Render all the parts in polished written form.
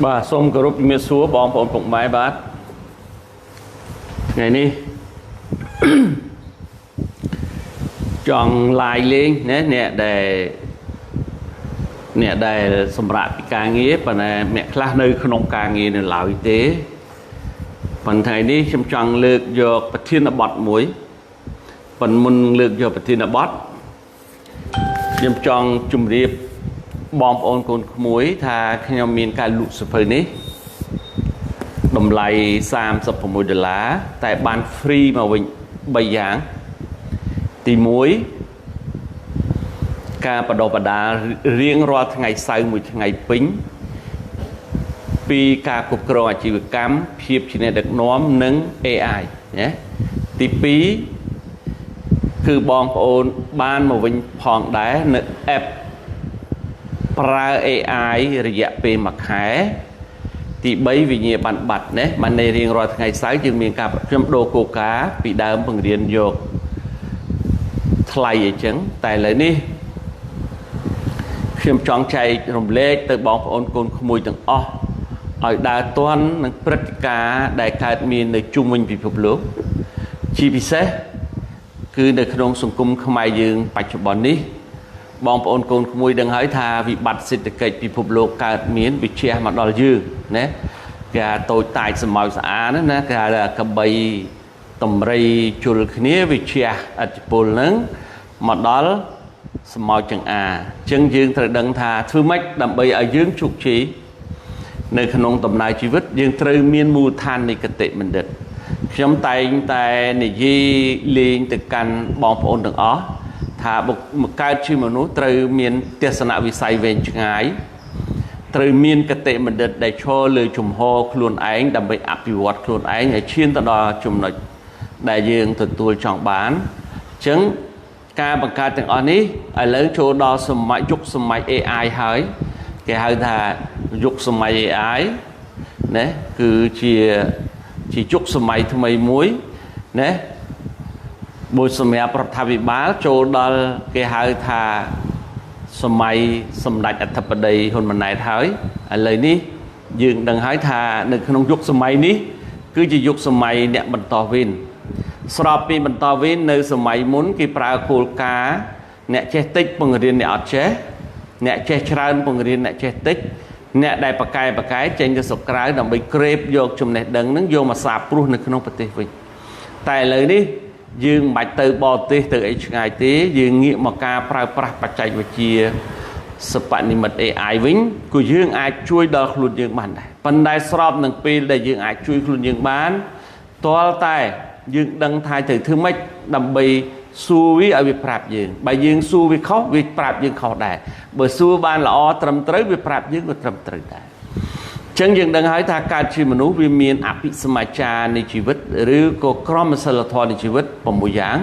បាទសូមគោរពជំរាបសួរបងប្អូនពុកម៉ែបាទថ្ងៃនេះចង់ឡាយលេងណាអ្នកដែលសម្រាប់ពីការងារប៉ុន្តែអ្នកខ្លះនៅក្នុងការងារនៅឡើយទេប៉ុន្តែថ្ងៃនេះខ្ញុំចង់លើកយកប្រធានបទមួយប៉ុន្តែមុនលើកយកប្រធានបទខ្ញុំចង់ជម្រាបបងប្អូនកូនក្មួយថាខ្ញុំមានការលក់សៀវភៅនេះតម្លៃ36ដុល្លារតែបាន free មកវិញ3យ៉ាងទី1ការបដិបដារៀងរាល់ថ្ងៃសៅរ៍មួយថ្ងៃពេញពីការគ្រប់គ្រងអាជីវកម្មភាពជាអ្នកដឹកនាំនិង AI ណាទី2គឺបងប្អូនបានមកវិញផងដែរនៅ app ប្រើ AI រយៈពេល1ខែទី3វិញ្ញាបនបត្រណាបានในរៀងរាល់ថ្ងៃសៅរ៍យើងមានការខ្ញុំដូរគោលការណ៍ពីដើមបង្រៀនយកថ្លៃអីចឹងតែឥឡូវនេះខ្ញុំចង់ចែករំលែកទៅបងប្អូនកូនក្មួយទាំងអស់ឲ្យដើរទាន់នឹងព្រឹត្តិការណ៍ដែលកើតមាននៅជុំវិញពិភពលោកជាពិសេសគឺនៅក្នុងសង្គមខ្មែរយើងបច្ចុប្បន្ននេះបងប្អូនកូនក្មួយដឹងហើយថាវិបត្តិសេដ្ឋកិច្ចពិភពលោកកើតមានវិជះមកដល់យើងណាគេថាតូចតាចសម្ោចស្អាតណាគេថាកបីតម្រៃជុលគ្នាវិជះអធិពលហ្នឹងមកដល់សម្ោចចង្អាអញ្ចឹងយើងត្រូវដឹងថាធ្វើម៉េចដើម្បីឲ្យយើងជោគជ័យនៅក្នុងដំណើរជីវិតយើងត្រូវមានមូលដ្ឋាននៃគតិបណ្ឌិតខ្ញុំតែងតែនិយាយលេងទៅកាន់បងប្អូនទាំងអស់ថាបុគ្គកើតជាមនុស្សត្រូវមានទស្សនវិស័យវែងឆ្ងាយត្រូវមានគតិបណ្ឌិតដែលឈរលើជំហរខ្លួនឯងដើម្បីអភិវឌ្ឍខ្លួនឯងឲ្យឈានទៅដល់ចំណុចដែលយើងទទួលចង់បានអញ្ចឹងការបង្កើតទាំងអស់នេះឥឡូវចូលដល់សម័យយុគសម័យ AI ហើយគេហៅថាយុគសម័យ AI ណាគឺជាយុគសម័យថ្មីមួយណាមួយសម្រាប់រដ្ឋាភិបាលចូលដល់គេហៅថាសម័យសម្ដេចអធិបតីហ៊ុនម៉ាណែតហើយឥឡូវនេះយើងដឹងហើយថានៅក្នុងយុគសម័យនេះគឺជាយុគសម័យអ្នកបន្តវេនស្របពីបន្តវេននៅសម័យមុនគេប្រើគោលការណ៍អ្នកចេះតិចបង្រៀនអ្នកអត់ចេះអ្នកចេះច្រើនបង្រៀនអ្នកចេះតិចអ្នកដែលបកកែចេញទៅស្រុកក្រៅដើម្បីក្រេបយកចំណេះដឹងនឹងយកមកសាបព្រោះនៅក្នុងប្រទេសវិញតែឥឡូវនេះយើងមិនបាច់ទៅបរទេសទៅអីឆ្ងាយទេយើងងាកមកការប្រើប្រាស់បច្ចេកវិទ្យាសិប្បនិម្មិត AI វិញគឺយើងអាចជួយដល់ខ្លួនយើងបានដែរប៉ុន្តែស្របនឹងពេលដែលយើងអាចជួយខ្លួនយើងបានទាល់តែយើងដឹងថាត្រូវធ្វើម៉េចដើម្បីសួរវាឲ្យវាប្រាប់យើងបើយើងសួរវាខុសវាប្រាប់យើងខុសដែរបើសួរបានល្អត្រឹមត្រូវវាប្រាប់យើងក៏ត្រឹមត្រូវដែរអញ្ចឹងយើងដឹងហើយថាកើតជាមនុស្សវាមានអភិសមាចារនៃជីវិតឬក៏ក្រមសីលធម៌នៃជីវិត6យ៉ាង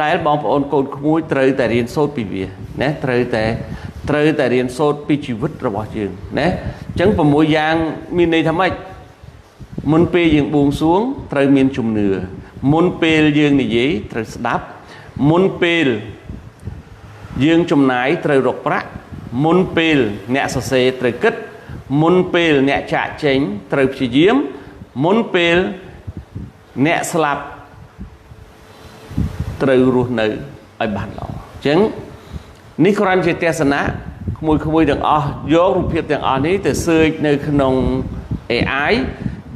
ដែលបងប្អូនកូនក្មួយត្រូវតែរៀនសូត្រពីវាណាត្រូវតែរៀនសូត្រពីជីវិតរបស់យើងណាអញ្ចឹង6យ៉ាងមានន័យថាម៉េចមុនពេលយើងបួងសួងត្រូវមានជំនឿមុនពេលយើងនិយាយត្រូវស្ដាប់មុនពេលយើងចំណាយត្រូវរកប្រាក់មុនពេលអ្នកសរសេរត្រូវគិតមុនពេលអ្នកចាក់ចេញត្រូវព្យាយាមមុនពេលអ្នកស្លាប់ត្រូវរស់នៅឲ្យបានល្អអញ្ចឹងនេះគ្រាន់ជាទស្សនៈក្មួយៗទាំងអស់យករូបភាពទាំងអស់នេះទៅ search នៅក្នុង AI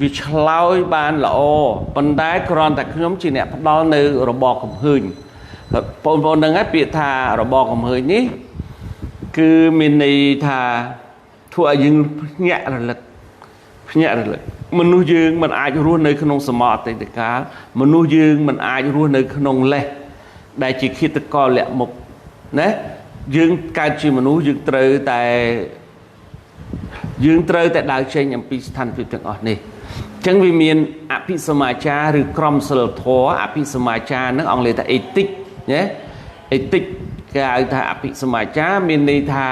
វាឆ្លើយបានល្អប៉ុន្តែគ្រាន់តែខ្ញុំជាអ្នកផ្ដល់នៅរបរកំហើញបងប្អូនដឹងហើយពាក្យថារបរកំហើញនេះគឺមានន័យថាធ្វើឲ្យយើងភ្ញាក់រលឹកមនុស្សយើងមិនអាចរស់នៅក្នុងសម័យអតីតកាលមនុស្សយើងមិនអាចរស់នៅក្នុងលេសដែលជាឃាតករលាក់មុខណាយើងកើតជាមនុស្សយើងត្រូវតែដើរចេញអំពីស្ថានភាពទាំងអស់នេះអញ្ចឹងវាមានអភិសមាចារឬក្រមសីលធម៌អភិសមាចារហ្នឹងអង់គ្លេសថា ethic ណា ethic គេហៅថាអភិសមាចារមានន័យថា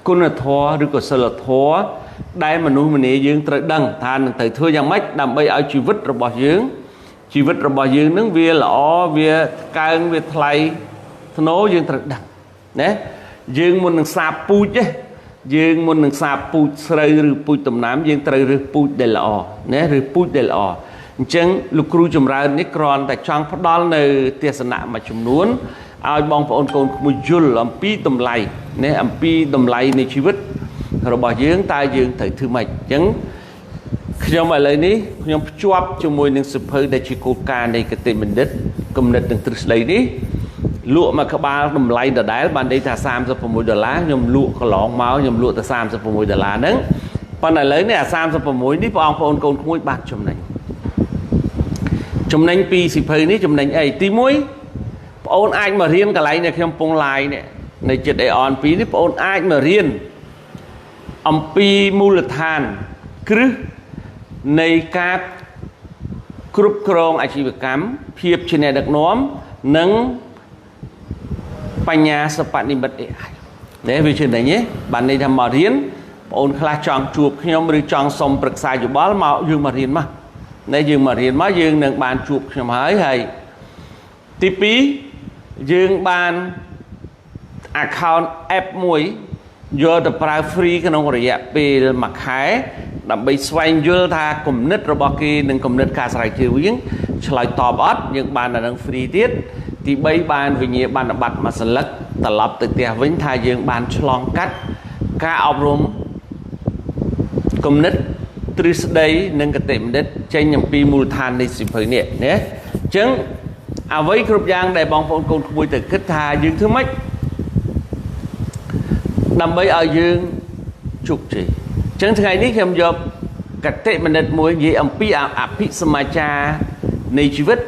គុណធម៌ឬក៏សីលធម៌ដែលមនុស្សម្នាយើងត្រូវដឹងថានឹងត្រូវធ្វើយ៉ាងម៉េចដើម្បីឲ្យជីវិតរបស់យើងនឹងវាល្អវាកើងវាថ្លៃថ្នូរយើងត្រូវដឹងណាយើងមុននឹងសាបពូជទេ យើងមុននឹងសាបពូជស្រូវឬពូជដំណាំយើងត្រូវរើសពូជដែលល្អណាឬពូជដែលល្អអញ្ចឹងលោកគ្រូចម្រើននេះគ្រាន់តែចង់ផ្ដល់នៅទស្សនៈមួយចំនួនឲ្យបងប្អូនកូនក្មួយយល់អំពីតម្លៃណាអំពីតម្លៃនៃជីវិតរបស់យើងតើយើងត្រូវធ្វើម៉េចអញ្ចឹងខ្ញុំឥឡូវនេះខ្ញុំភ្ជាប់ជាមួយនឹងសៀវភៅដែលជាគោលការណ៍នៃគតិបណ្ឌិតគំនិតនិងទ្រឹស្ដីនេះលក់មួយក្បាលតម្លៃដដែលបានន័យថា36ដុល្លារខ្ញុំលក់កន្លងមកខ្ញុំលក់តែ36ដុល្លារហ្នឹងប៉ុន្តែឥឡូវនេះអា36នេះបងប្អូនកូនក្មួយបានចំណេញចំណេញពីសៀវភៅនេះចំណេញអីទី1បងអូនអាចមករៀនកន្លែងដែលខ្ញុំពងឡាយនេះនៅចិត្ត Aeon 2នេះបងអូនអាចមករៀនអំពីមូលដ្ឋានគ្រឹះនៃការគ្រប់គ្រងអាជីវកម្មភាពជាអ្នកដឹកនាំនិងបញ្ញាសិប្បនិម្មិត AI នេះវាចំណេញទេបានន័យថាមករៀនបងអូនខ្លះចង់ជួបខ្ញុំឬចង់សុំប្រឹក្សាយោបល់មកយើងមករៀនមកនេះយើងមករៀនមកយើងនឹងបានជួបខ្ញុំហើយហើយទី2យើងបាន account app មួយយកទៅប្រើ free ក្នុងរយៈពេលមួយខែដើម្បីស្វែងយល់ថាគំនិតរបស់គេនិងគំនិតការស្រាវជ្រាវយើងឆ្លើយតបអត់យើងបានដល់នឹង free ទៀតទី3បានវិញ្ញាបនបត្រមួយសន្លឹកត្រឡប់ទៅផ្ទះវិញថាយើងបានឆ្លងកាត់ការអប់រំគំនិតទ្រឹស្ដីនិងគតិបណ្ឌិតចេញអំពីមូលដ្ឋាននៃសៀវភៅនេះណាអញ្ចឹងអ្វីគ្រប់យ៉ាងដែលបងប្អូនកូនក្មួយទៅគិតថាយើងធ្វើម៉េចដើម្បីឲ្យយើងជោគជ័យអញ្ចឹងថ្ងៃនេះខ្ញុំយកគតិបណ្ឌិតមួយនិយាយអំពីអភិសមាចារនៃជីវិត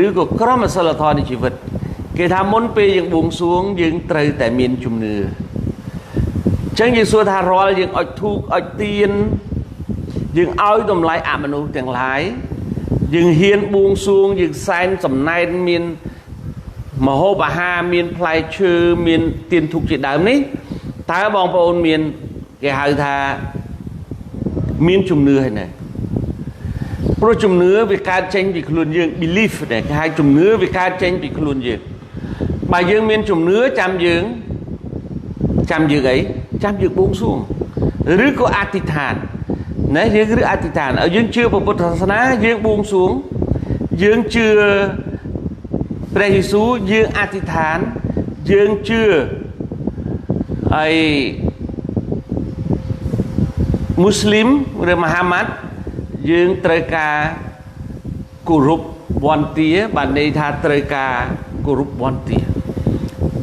ឬក៏ក្រមសីលធម៌នៃជីវិតគេថាមុនពេលយើងបួងសួងយើងត្រូវតែមានជំនឿអញ្ចឹងយើងសួរថារាល់យើងអុជធូបអុជទៀនយើងឲ្យតម្លៃអមនុស្សទាំងឡាយយើងហ៊ានបួងសួងយើងសែនចំណែនមានម្ហូបអាហារមានផ្លែឈើមានទៀនធូបជាដើមនេះតើបងប្អូនមានគេហៅថាមានជំនឿហើយណាព្រោះជំនឿវាកើតចេញពីខ្លួនយើង belief ដែលគេហៅជំនឿវាកើតចេញពីខ្លួនយើងបើយើងមានជំនឿចាំយើងអីចាំយើងបួងសួងឬក៏អធិដ្ឋានណាយើងឬអធិដ្ឋានឲ្យយើងជឿព្រះពុទ្ធសាសនាយើងបួងសួងយើងជឿព្រះយេស៊ូវយើងអធិដ្ឋានយើងជឿហើយមូស្លីមឬមហាម៉ាត់យើងត្រូវការគោរពវន្តាបានន័យថាត្រូវការគោរពវន្តា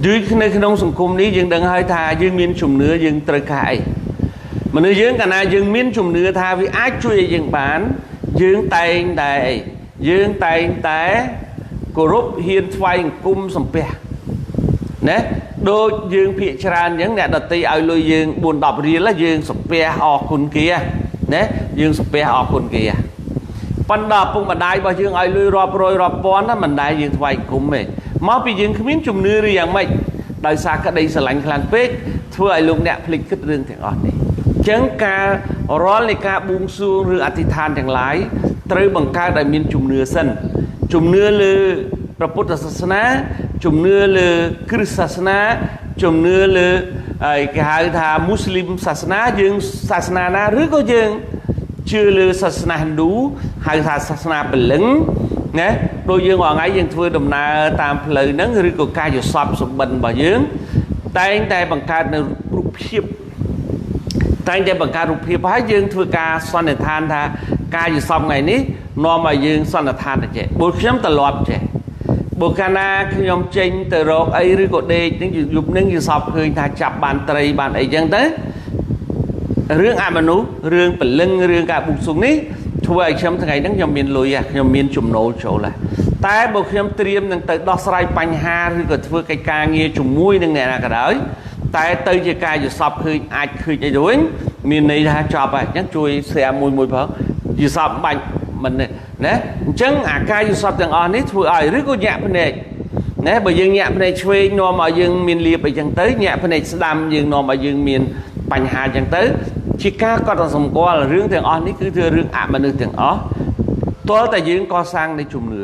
យើងនៅក្នុងសង្គមនេះយើងដឹងហើយថាយើងមានជំនឿយើងត្រូវការអីមនុស្សយើងកាលណាយើងមានជំនឿថាវាអាចជួយឲ្យយើងបានយើងតែងតែអីយើងតែងតែគោរពហ៊ានថ្វាយអង្គមសំពះណាដូចយើងភាកច្រើនអញ្ចឹងអ្នកដតីឲ្យលុយយើង4 10រៀលយើងសំពះអរគុណគេណាយើងសំពះអរគុណគេប៉ុន្តែឪពុកម្ដាយរបស់យើងឲ្យលុយរាប់រយរាប់ពាន់ណាមិនដែលយើងថ្វាយអង្គមទេមកពីយើងគ្មានជំនឿឬយ៉ាងម៉េចដោយសារក្តីស្រឡាញ់ខ្លាំងពេកធ្វើឲ្យលោកអ្នកភ្លេចគិតរឿងទាំងអស់នេះអញ្ចឹងការរាល់នៃការបួងសួងឬអធិដ្ឋានទាំងឡាយត្រូវបង្កើតឲ្យមានជំនឿសិនជំនឿលើព្រះពុទ្ធសាសនាជំនឿលើគ្រិស្តសាសនាជំនឿលើហើយគេហៅថាមូស្លីមសាសនាយើងសាសនាណាឬក៏យើងជឿលើសាសនាហិណ្ឌូហៅថាសាសនាព្រលឹងណាដូចយើងរាល់ថ្ងៃយើងធ្វើដំណើរតាមផ្លូវហ្នឹងឬក៏ការយល់សពសម្បិនរបស់យើងតែងតែបង្កើតនៅរូបភាពតែងតែបង្កើតរូបភាពហើយយើងធ្វើការសន្និដ្ឋានថាការយល់សពថ្ងៃនេះនាំឲ្យយើងសន្និដ្ឋានទៅចេះព្រោះខ្ញុំត្រឡប់ចេះបើកាលណាខ្ញុំចេញទៅរកអីឬក៏ដេកហ្នឹងយប់ហ្នឹងយល់សពឃើញថាចាប់បានត្រីបានអីចឹងទៅរឿងអមនុស្សរឿងព្រលឹងរឿងការបួងសួងនេះធ្វើឲ្យខ្ញុំថ្ងៃហ្នឹងខ្ញុំមានលុយខ្ញុំមានចំណូលចូលតែបើខ្ញុំត្រៀមនឹងទៅដោះស្រាយបញ្ហាឬក៏ធ្វើកិច្ចការងារជាមួយនឹងអ្នកណាក៏ដោយតែទៅជាការយល់សពឃើញអាចឃើញអីទៅវិញមានន័យថាចប់ហើយអញ្ចឹងជួយ share មួយមួយផងយល់សពបាច់មិនណាអញ្ចឹងអាការយល់សពទាំងអស់នេះធ្វើឲ្យឬក៏ញាក់ភ្នែកណាបើយើងញាក់ភ្នែកឆ្វេងនាំឲ្យយើងមានលៀបអីចឹងទៅញាក់ភ្នែកស្ដាំយើងនាំឲ្យយើងមានបញ្ហាចឹងទៅជាការកត់សម្គាល់រឿងទាំងអស់នេះគឺធ្វើរឿងអមនុស្សទាំងអស់ទាល់តែយើងកសាងនៃជំនឿ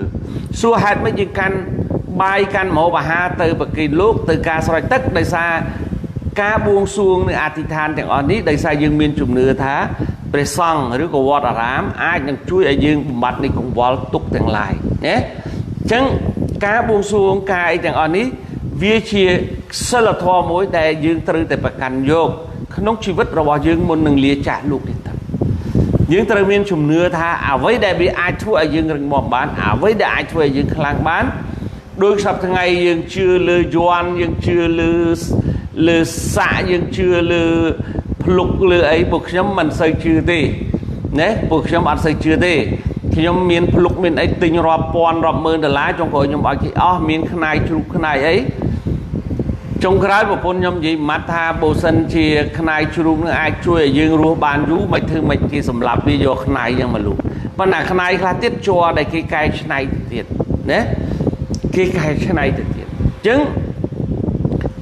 សួរហេតុម៉េចយើងកាន់បាយកាន់ម្ហូបអាហារទៅប្រគេនលោកទៅការស្រោចទឹកដោយសារ ការបួងសួងនិងអធិដ្ឋានទាំងអស់នេះដោយសារយើងមានជំនឿថាព្រះសង្ឃឬក៏វត្តអារាមអាចនឹងជួយឲ្យយើងបំបត្តិនៃកង្វល់ទុក្ខទាំងឡាយណាអញ្ចឹងការបួងសួងការអីទាំងអស់នេះវាជាសិលធម៌មួយដែលយើងត្រូវតែប្រកាន់យកក្នុងជីវិតរបស់យើងមុននឹងលាចាស់លោកនេះទៅយើងត្រូវមានជំនឿថាអ្វីដែលវាអាចធ្វើឲ្យយើងរឹងមាំបានអ្វីដែលអាចធ្វើឲ្យយើងខ្លាំងបានដូចសប្តាហ៍ថ្ងៃយើងជឿលើយ័ន្តយើងជឿលើសាក់យើងជឿលើភ្លុកលើអីពួកខ្ញុំមិនសូវជឿទេណាពួកខ្ញុំអត់សូវជឿទេខ្ញុំមានភ្លុកមានអីទិញរាប់ពាន់រាប់ម៉ឺនដុល្លារចុងក្រោយខ្ញុំឲ្យគេអស់មានខ្នាយជ្រូកខ្នាយអីចុងក្រោយប្រពន្ធខ្ញុំនិយាយម៉ាត់ថាបើសិនជាខ្នាយជ្រូកនឹងអាចជួយឲ្យយើងរស់បានយូរមិនធ្វើមិនគេសម្លាប់វាយកខ្នាយយ៉ាងមកលូប៉ុន្តែខ្នាយខ្លះទៀតជ័រដែលគេកែច្នៃទៅទៀតណាគេកែច្នៃទៅទៀតអញ្ចឹង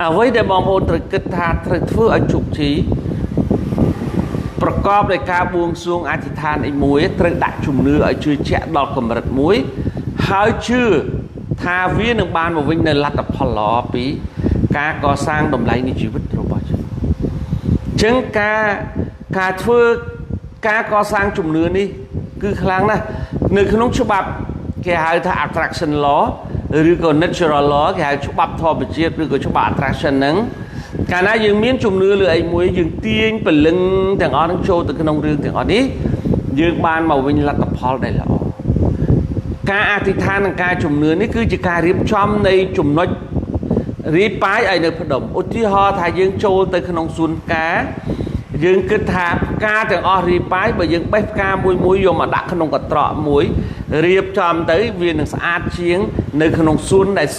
អ្វីដែលបងប្អូនត្រូវគិតថាត្រូវធ្វើឲ្យជោគជ័យប្រកបដោយការបួងសួងអធិដ្ឋានអីមួយត្រូវដាក់ជំនឿឲ្យជឿជាក់ដល់កម្រិតមួយហើយជឿថាវានឹងបានមកវិញនៅលទ្ធផលល្អពីការកសាងតម្លៃនៃជីវិតរបស់យើងអញ្ចឹងការធ្វើការកសាងជំនឿនេះគឺខ្លាំងណាស់នៅក្នុងច្បាប់គេហៅថា attraction law ឬក៏ natural law គេហៅច្បាប់ធម្មជាតិឬក៏ច្បាប់ attraction ហ្នឹងកាលណាយើងមានជំនឿលើអីមួយយើងទាញព្រលឹងទាំងអស់ហ្នឹងចូលទៅក្នុងរឿងទាំងអស់នេះយើងបានមកវិញលទ្ធផលដែលល្អការអធិដ្ឋាននិងការជំនឿនេះគឺជាការរៀបចំនៃចំណុចរៀបបាយឲ្យនៅផ្ដុំឧទាហរណ៍ថាយើងចូលទៅក្នុងសួនផ្កាយើងគិតថាផ្កាទាំងអស់រៀបបាយបើយើងបេះផ្កាមួយមួយយកមកដាក់ក្នុងកត្រកមួយរៀបចំទៅវានឹងស្អាតជាងនៅក្នុងសួនដែល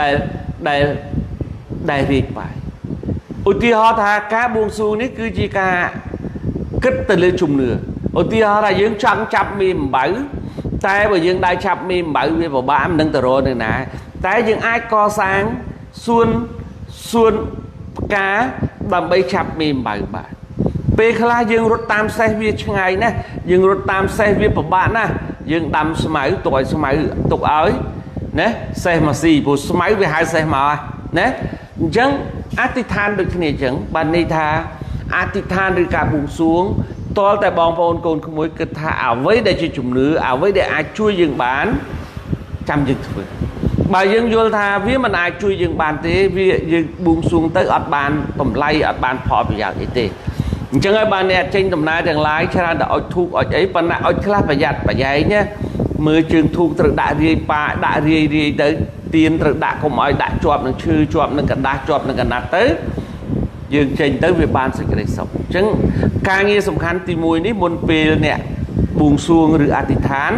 ដែលដែលដែលរៀបបាយឧទាហរណ៍ថាការបួងសួងនេះគឺជាការគិតទៅលើជំនឿឧទាហរណ៍ថាយើងចង់ចាប់មេអំបៅតែបើយើងដើរចាប់មេអំបៅវាពិបាកមិនដឹងទៅរកនៅណាតែយើងអាចកសាងសួនផ្កាដើម្បីចាប់មេអំបៅបានពេលខ្លះយើងរត់តាមសេះវាឆ្ងាយណាស់យើងរត់តាមសេះវាពិបាកណាស់យើងដាំស្មៅទុកឲ្យស្មៅទុកឲ្យណាសេះមកស៊ីព្រោះស្មៅវាហៅសេះមកណាអញ្ចឹងអធិដ្ឋានដូចគ្នាអញ្ចឹងបានន័យថាអធិដ្ឋានឬការបួងសួងទាល់តែបងប្អូនកូនក្មួយគិតថាអ្វីដែលជាជំនឿអ្វីដែលអាចជួយយើងបានចាំយើងធ្វើបើយើងយល់ថាវាមិនអាចជួយយើងបានទេវាយើងបួងសួងទៅអត់បានតម្លៃអត់បានផលប្រយោជន៍អីទេអញ្ចឹងហើយបានអ្នកចេញដំណើរទាំងឡាយច្រើនតែអុជធូបអុជអីប៉ុន្តែអុជខ្លះប្រយ័ត្នប្រយែងណាមើលជើងធូបត្រូវដាក់រាយប៉ាដាក់រាយរាយទៅទៀនត្រូវដាក់កុំឲ្យដាក់ជាប់នឹងឈើជាប់នឹងกระดาษជាប់នឹងកណាត់ទៅយើងចេញទៅវាបានសេចក្តីសុខអញ្ចឹងការងារសំខាន់ទី1នេះមុនពេលអ្នកបួងសួងឬអធិដ្ឋាន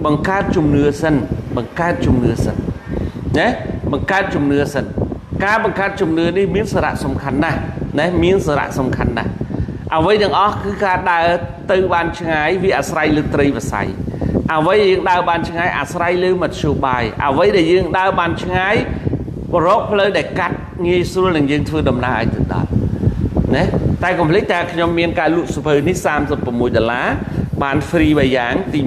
បង្កើតជំនឿសិនបង្កើតជំនឿសិនណាបង្កើតជំនឿសិនការបង្កើតជំនឿនេះមានសារៈសំខាន់ណាស់ណាមានសារៈសំខាន់ណាស់អ្វីទាំងអស់គឺការដើរទៅបានឆ្ងាយវាអាស្រ័យលើត្រីវិស័យអ្វីយើងដើរបានឆ្ងាយអាស្រ័យលើមធ្យោបាយអ្វីដែលយើងដើរបានឆ្ងាយរកផ្លូវដែលកាត់ងាយស្រួលនឹងយើងធ្វើដំណើរឲ្យទៅដល់ណាតែកុំភ្លេចតែខ្ញុំមានការលក់សៀវភៅនេះ36ដុល្លារបាន free 3យ៉ាងទី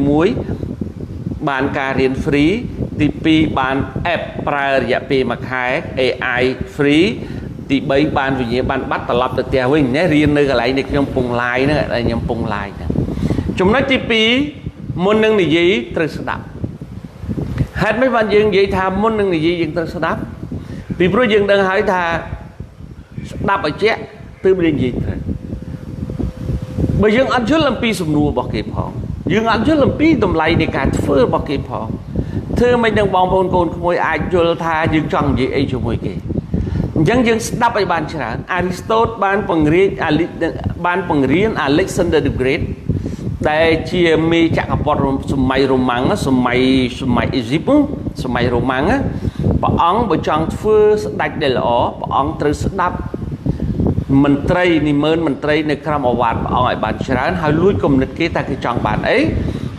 1បានការរៀន free ទី2បាន app ប្រើរយៈពេល1ខែ AI free ទី3បានវិញ្ញាបានបាត់ត្រឡប់ទៅផ្ទះវិញណារៀននៅកន្លែងនេះខ្ញុំពងឡាយហ្នឹងដែលខ្ញុំពងឡាយហ្នឹងចំណុចទី2មុននឹងនិយាយត្រូវស្ដាប់ហេតុម៉េចបានយើងនិយាយថាមុននឹងនិយាយយើងត្រូវស្ដាប់ពីព្រោះយើងដឹងហើយថាស្ដាប់ឲ្យជាក់ទើបយើងនិយាយត្រូវបើយើងអត់យល់អំពីសំណួររបស់គេផងយើងអត់យល់អំពីតម្លៃនៃការធ្វើរបស់គេផងធ្វើមិននឹងបងប្អូនកូនក្មួយអាចយល់ថាយើងចង់និយាយអីជាមួយគេអញ្ចឹងយើងស្ដាប់ឲ្យបានច្រើនអារីស្តូតបានបង្រៀន Alexander the Great ដែលជាមេចក្រពត្តិសម័យរ៉ូម៉ាំងសម័យអេស៊ីបសម័យរ៉ូម៉ាំងព្រះអង្គបើចង់ធ្វើស្ដេចដែលល្អព្រះអង្គត្រូវស្ដាប់មន្ត្រីនិមឺនមន្ត្រីនៅក្រោមឱវាទព្រះអង្គឲ្យបានច្រើនហើយលួចគំនិតគេថាគេចង់បានអី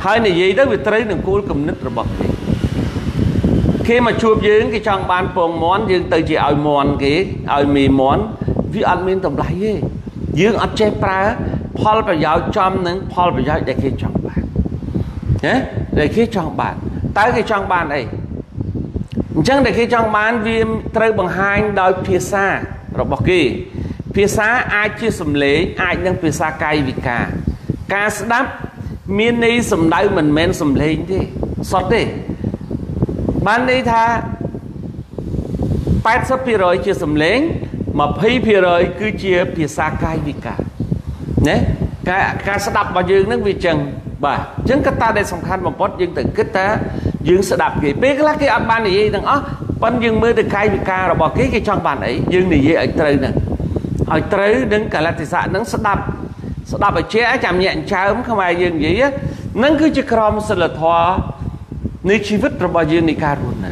ហើយនិយាយទៅវាត្រូវនឹងគោលគំនិតរបស់គេគេមកជួបយើងគេចង់បានពងមាន់យើងទៅជាឲ្យមាន់គេឲ្យមេមាន់វាអត់មានតម្លៃទេយើងអត់ចេះប្រើផលប្រយោជន៍ចំនឹងផលប្រយោជន៍ដែលគេចង់បានណាដែលគេចង់បានតើគេចង់បានអីអញ្ចឹងដែលគេចង់បានវាត្រូវបង្ហាញដោយភាសា របស់គេភាសាអាចជាសំឡេងអាចនឹងភាសាកាយវិការការស្ដាប់មានន័យសំដៅមិនមែនសំឡេងទេសតទេបានន័យថា 80% ជាសំឡេង 20% គឺជាភាសាកាយវិការណាការស្ដាប់របស់យើងនឹងវាចឹងបាទអញ្ចឹងកត្តាដែលសំខាន់បំផុតយើងត្រូវគិតថាយើងស្ដាប់គេពេលខ្លះគេអត់បាននិយាយទាំងអស់ប៉ុន្តែយើងមើលទៅកាយវិការរបស់គេគេចង់បានអីយើងនិយាយឲ្យត្រូវនឹងឲ្យត្រូវនឹងកាលៈទេសៈនឹងស្ដាប់ឲ្យជាចាំញាក់អញ្ចើមខ្មែរយើងនិយាយនឹងគឺជាក្រមសីលធម៌នៃជីវិតរបស់យើងនៃការរស់នៅ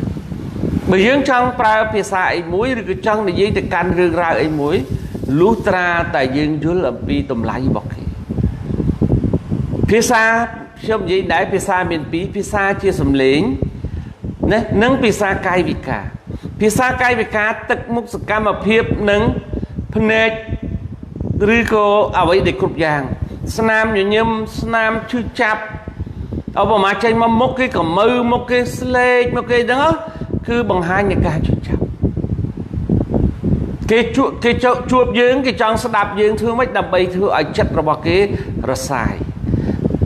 បើយើងចង់ប្រើភាសាអីមួយឬក៏ចង់និយាយទៅកាន់រឿងរ៉ាវអីមួយលុះត្រាតែយើងយល់អំពីតម្លៃរបស់គេភាសាខ្ញុំនិយាយដែរភាសាមានពីរភាសាជាសំឡេងណានិងភាសាកាយវិការភាសាកាយវិការទឹកមុខសកម្មភាពនិងភ្នែកឬក៏អ្វីដែលគ្រប់យ៉ាងស្នាមញញឹមស្នាមឈឺចាប់ឧបមាចេញមកមុខគេក៏មើមុខគេស្លេកមុខគេហ្នឹងគឺបង្ហាញនៃការឈឺចាប់គេជួបយើងគេចង់ស្ដាប់យើងធ្វើម៉េចដើម្បីធ្វើឲ្យចិត្តរបស់គេរសាយ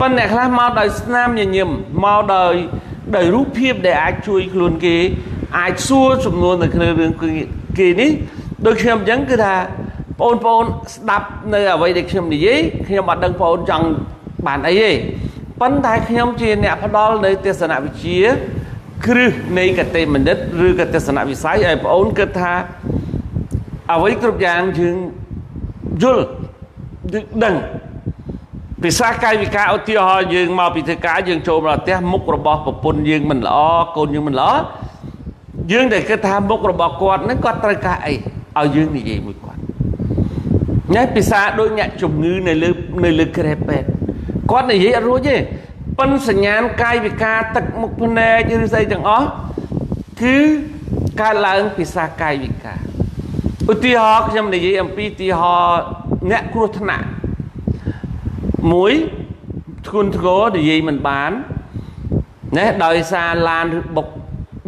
ប៉ុន្តែអ្នកខ្លះមកដោយស្នាមញញឹមមកដោយរូបភាពដែលអាចជួយខ្លួនគេអាចសួរចំនួននៅក្នុងរឿងគេនេះដូចខ្ញុំអញ្ចឹងគឺថាបងប្អូនស្ដាប់នៅអ្វីដែលខ្ញុំនិយាយខ្ញុំអត់ដឹងបងប្អូនចង់បានអីទេប៉ុន្តែខ្ញុំជាអ្នកផ្ដល់នៅទស្សនវិជ្ជាគ្រឹះនៃគតិបណ្ឌិតឬក៏ទស្សនវិស័យឲ្យបងប្អូនគិតថាអ្វីគ្រប់យ៉ាងយើងយល់យើងដឹងភាសាកាយវិការឧទាហរណ៍យើងមកពីធ្វើការយើងចូលមកផ្ទះមុខរបស់ប្រពន្ធយើងមិនល្អកូនយើងមិនល្អយើងតែគិតថាមុខរបស់គាត់ហ្នឹងគាត់ត្រូវការអីឲ្យយើងនិយាយមួយគាត់ញ៉ែភាសាដូចអ្នកជំងឺនៅលើក្រែពេទ្យគាត់និយាយអត់រួចទេប៉ុនសញ្ញាណកាយវិការទឹកមុខភ្នែកឬស្អីទាំងអស់គឺកើតឡើងភាសាកាយវិការឧទាហរណ៍ខ្ញុំនិយាយអំពីឧទាហរណ៍អ្នកគ្រោះថ្នាក់មួយធ្ងន់ធ្ងរនិយាយមិនបានណាដោយសារឡានឬ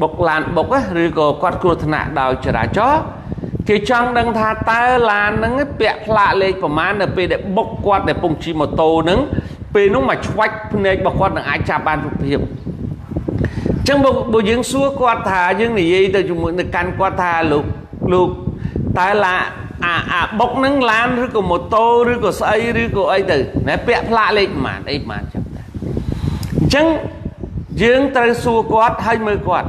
បុកឡានបុកឬក៏គាត់គ្រោះថ្នាក់ដោយចរាចរណ៍គេចង់ដឹងថាតើឡានហ្នឹងពាក់ផ្លាកលេខប្រមាណនៅពេលដែលបុកគាត់ដែលពងជិះម៉ូតូហ្នឹងពេលនោះមកឆ្វាច់ភ្នែករបស់គាត់នឹងអាចចាប់បានរូបភាពអញ្ចឹងបើយើងសួរគាត់ថាយើងនិយាយទៅជាមួយនៅកាន់គាត់ថាលោកតើឡាអាបុកហ្នឹងឡានឬក៏ម៉ូតូឬក៏ស្អីឬក៏អីទៅណែពាក់ផ្លាកលេខប្រមាណអីប្រមាណចឹងតែអញ្ចឹងយើងត្រូវសួរគាត់ហើយមើលគាត់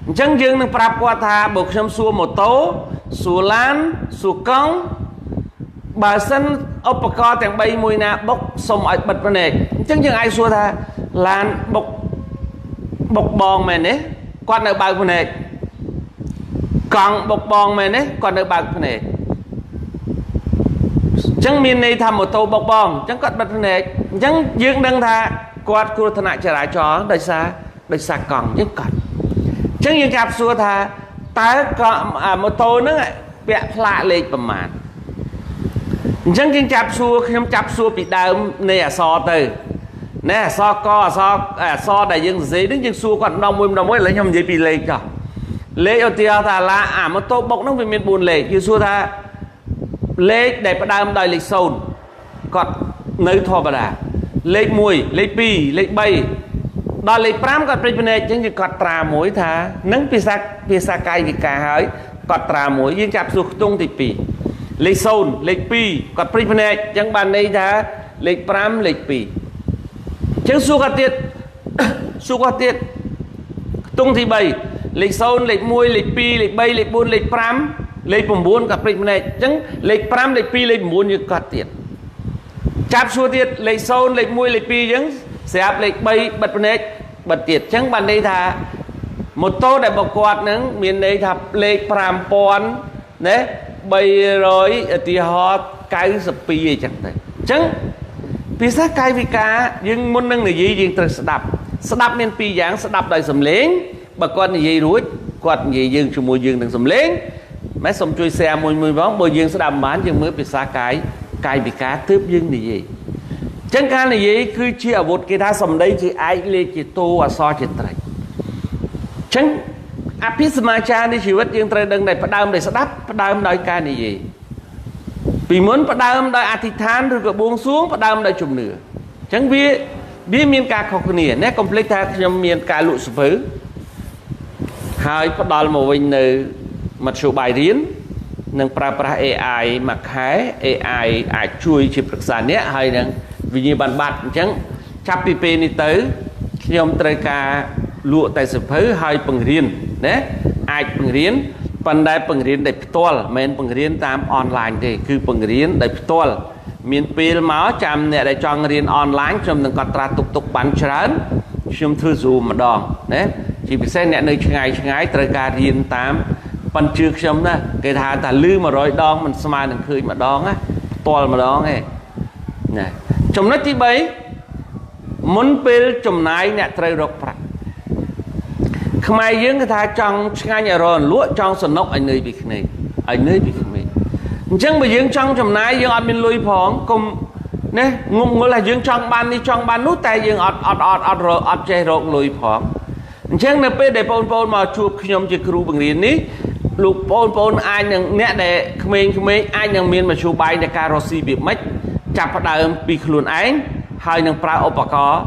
អញ្ចឹងយើងនឹងប្រាប់គាត់ថាបើខ្ញុំសួរម៉ូតូសួរឡានសួរកង់បើសិនឧបករណ៍ទាំង3មួយណាបុកសុំឲ្យបិទភ្នែកអញ្ចឹងយើងអាចសួរថាឡានបុកបងមែនទេគាត់នៅបើកភ្នែកកង់បុកបងមែនទេគាត់នៅបើកភ្នែកអញ្ចឹងមានន័យថាម៉ូតូបុកបងអញ្ចឹងគាត់បិទភ្នែកអញ្ចឹងយើងដឹងថាគាត់គ្រោះថ្នាក់ចរាចរណ៍ដោយសារកង់យើងគាត់អញ្ចឹងយើងចាប់សួរថាតើកង់ម៉ូតូហ្នឹងពាក់ផ្លាកលេខប្រមាណអញ្ចឹងយើងចាប់សួរខ្ញុំចាប់សួរពីដើមនៃអក្សរទៅណែអក្សរកអក្សរដែលយើងសរសេរហ្នឹងយើងសួរគាត់ម្ដងមួយម្ដងមួយឥឡូវខ្ញុំនិយាយពីលេខចុះលេខឧទាហរណ៍ថាឡាអាម៉ូតូបុកហ្នឹងវាមាន4លេខយើងសួរថាលេខដែលផ្ដើមដោយលេខ0គាត់នៅធម្មតាលេខ1លេខ2លេខ3ដល់លេខ5គាត់ព្រិចភ្នែកអញ្ចឹងយើងកត់ត្រាមួយថានឹងភាសាកាយវិការហើយកត់ត្រាមួយយើងចាប់សួរខ្ទង់ទី2លេខ0លេខ2គាត់ព្រិចភ្នែកអញ្ចឹងបានន័យថាលេខ5លេខ2អញ្ចឹងសួរគាត់ទៀតសួរគាត់ទៀតខ្ទង់ទី3លេខ0លេខ1លេខ2លេខ3លេខ4លេខ5លេខ9គាត់ព្រិចភ្នែកអញ្ចឹងលេខ5លេខ2លេខ9យើងកត់ទៀតចាប់សួរទៀតលេខ0លេខ1លេខ2អញ្ចឹងស្រាប់លេខ3បិទភ្នែកបិទទៀតអញ្ចឹងបានន័យថាម៉ូតូដែលបកគាត់នឹងមានន័យថាលេខ5000ណា300ឧទាហរណ៍92អីចឹងទៅអញ្ចឹងភាសាកាយវិការយើងមុននឹងនិយាយយើងត្រូវស្ដាប់ស្ដាប់មានពីរយ៉ាងស្ដាប់ដោយសំឡេងបើគាត់និយាយរួចគាត់និយាយយើងជាមួយយើងនឹងសំឡេងម៉ែសូមជួយ share មួយមួយផងបើយើងស្ដាប់មិនបានយើងមើលភាសាកាយវិការទើបយើងនិយាយអញ្ចឹងការនិយាយគឺជាអាវុធគេថាសម្ដីជាឯកលេខជាតោអក្សរជាត្រីអញ្ចឹង អភិសមាចារនៃជីវិតយើងត្រូវដឹងតែផ្ដើមដោយស្ដាប់ផ្ដើមដោយការនិយាយពីមុនផ្ដើមដោយអធិដ្ឋានឬក៏បួងសួងផ្ដើមដោយជំនឿអញ្ចឹងវាមានការខុសគ្នាណាកុំភ្លេចថាខ្ញុំមានការលក់សៀវភៅហើយផ្ដល់មកវិញនៅមធ្យោបាយរៀននិងប្រើប្រាស់ AI មួយខែ AI អាចជួយជាប្រឹក្សាអ្នកហើយនឹងវិញ្ញាបនបត្រអញ្ចឹងចាប់ពីពេលនេះទៅខ្ញុំត្រូវការលក់តែសៀវភៅហើយបង្រៀនណាអាចបង្រៀនប៉ុន្តែបង្រៀនដោយផ្ទាល់មិនមែនបង្រៀនតាមអនឡាញទេគឺបង្រៀនដោយផ្ទាល់មានពេលមកចាំអ្នកដែលចង់រៀនអនឡាញខ្ញុំនឹងកត់ត្រាទុកបានច្រើនខ្ញុំធ្វើ Zoom ម្ដងណាជាពិសេសអ្នកនៅឆ្ងាយឆ្ងាយត្រូវការរៀនតាមប៉ុន្តែជឿខ្ញុំណាគេថាតាលឺ100ដងមិនស្មើនឹងឃើញម្ដងណាផ្ទាល់ម្ដងទេណាចំណុចទី3មុនពេលចំណាយអ្នកត្រូវរកប្រាក់ខ្មែរយើងគេថាចង់ឆ្ងាញ់ឲ្យរលក់ចង់សនុកឲ្យនឿយពីក្មេងឲ្យនឿយពីក្មេងអញ្ចឹងបើយើងចង់ចំណាយយើងអត់មានលុយផងកុំណាងុំងល់ថាយើងចង់បាននេះចង់បាននោះតែយើងអត់អត់អត់អត់រកអត់ចេះរកលុយផងអញ្ចឹងនៅពេលដែលបងប្អូនមកជួបខ្ញុំជាគ្រូបង្រៀននេះលោកបងប្អូនអាចនឹងអ្នកដែលក្មេងៗអាចនឹងមានមធ្យោបាយនៃការរកស៊ីវាម៉េចចាប់ផ្ដើមពីខ្លួនឯងហើយនឹងប្រើឧបករណ៍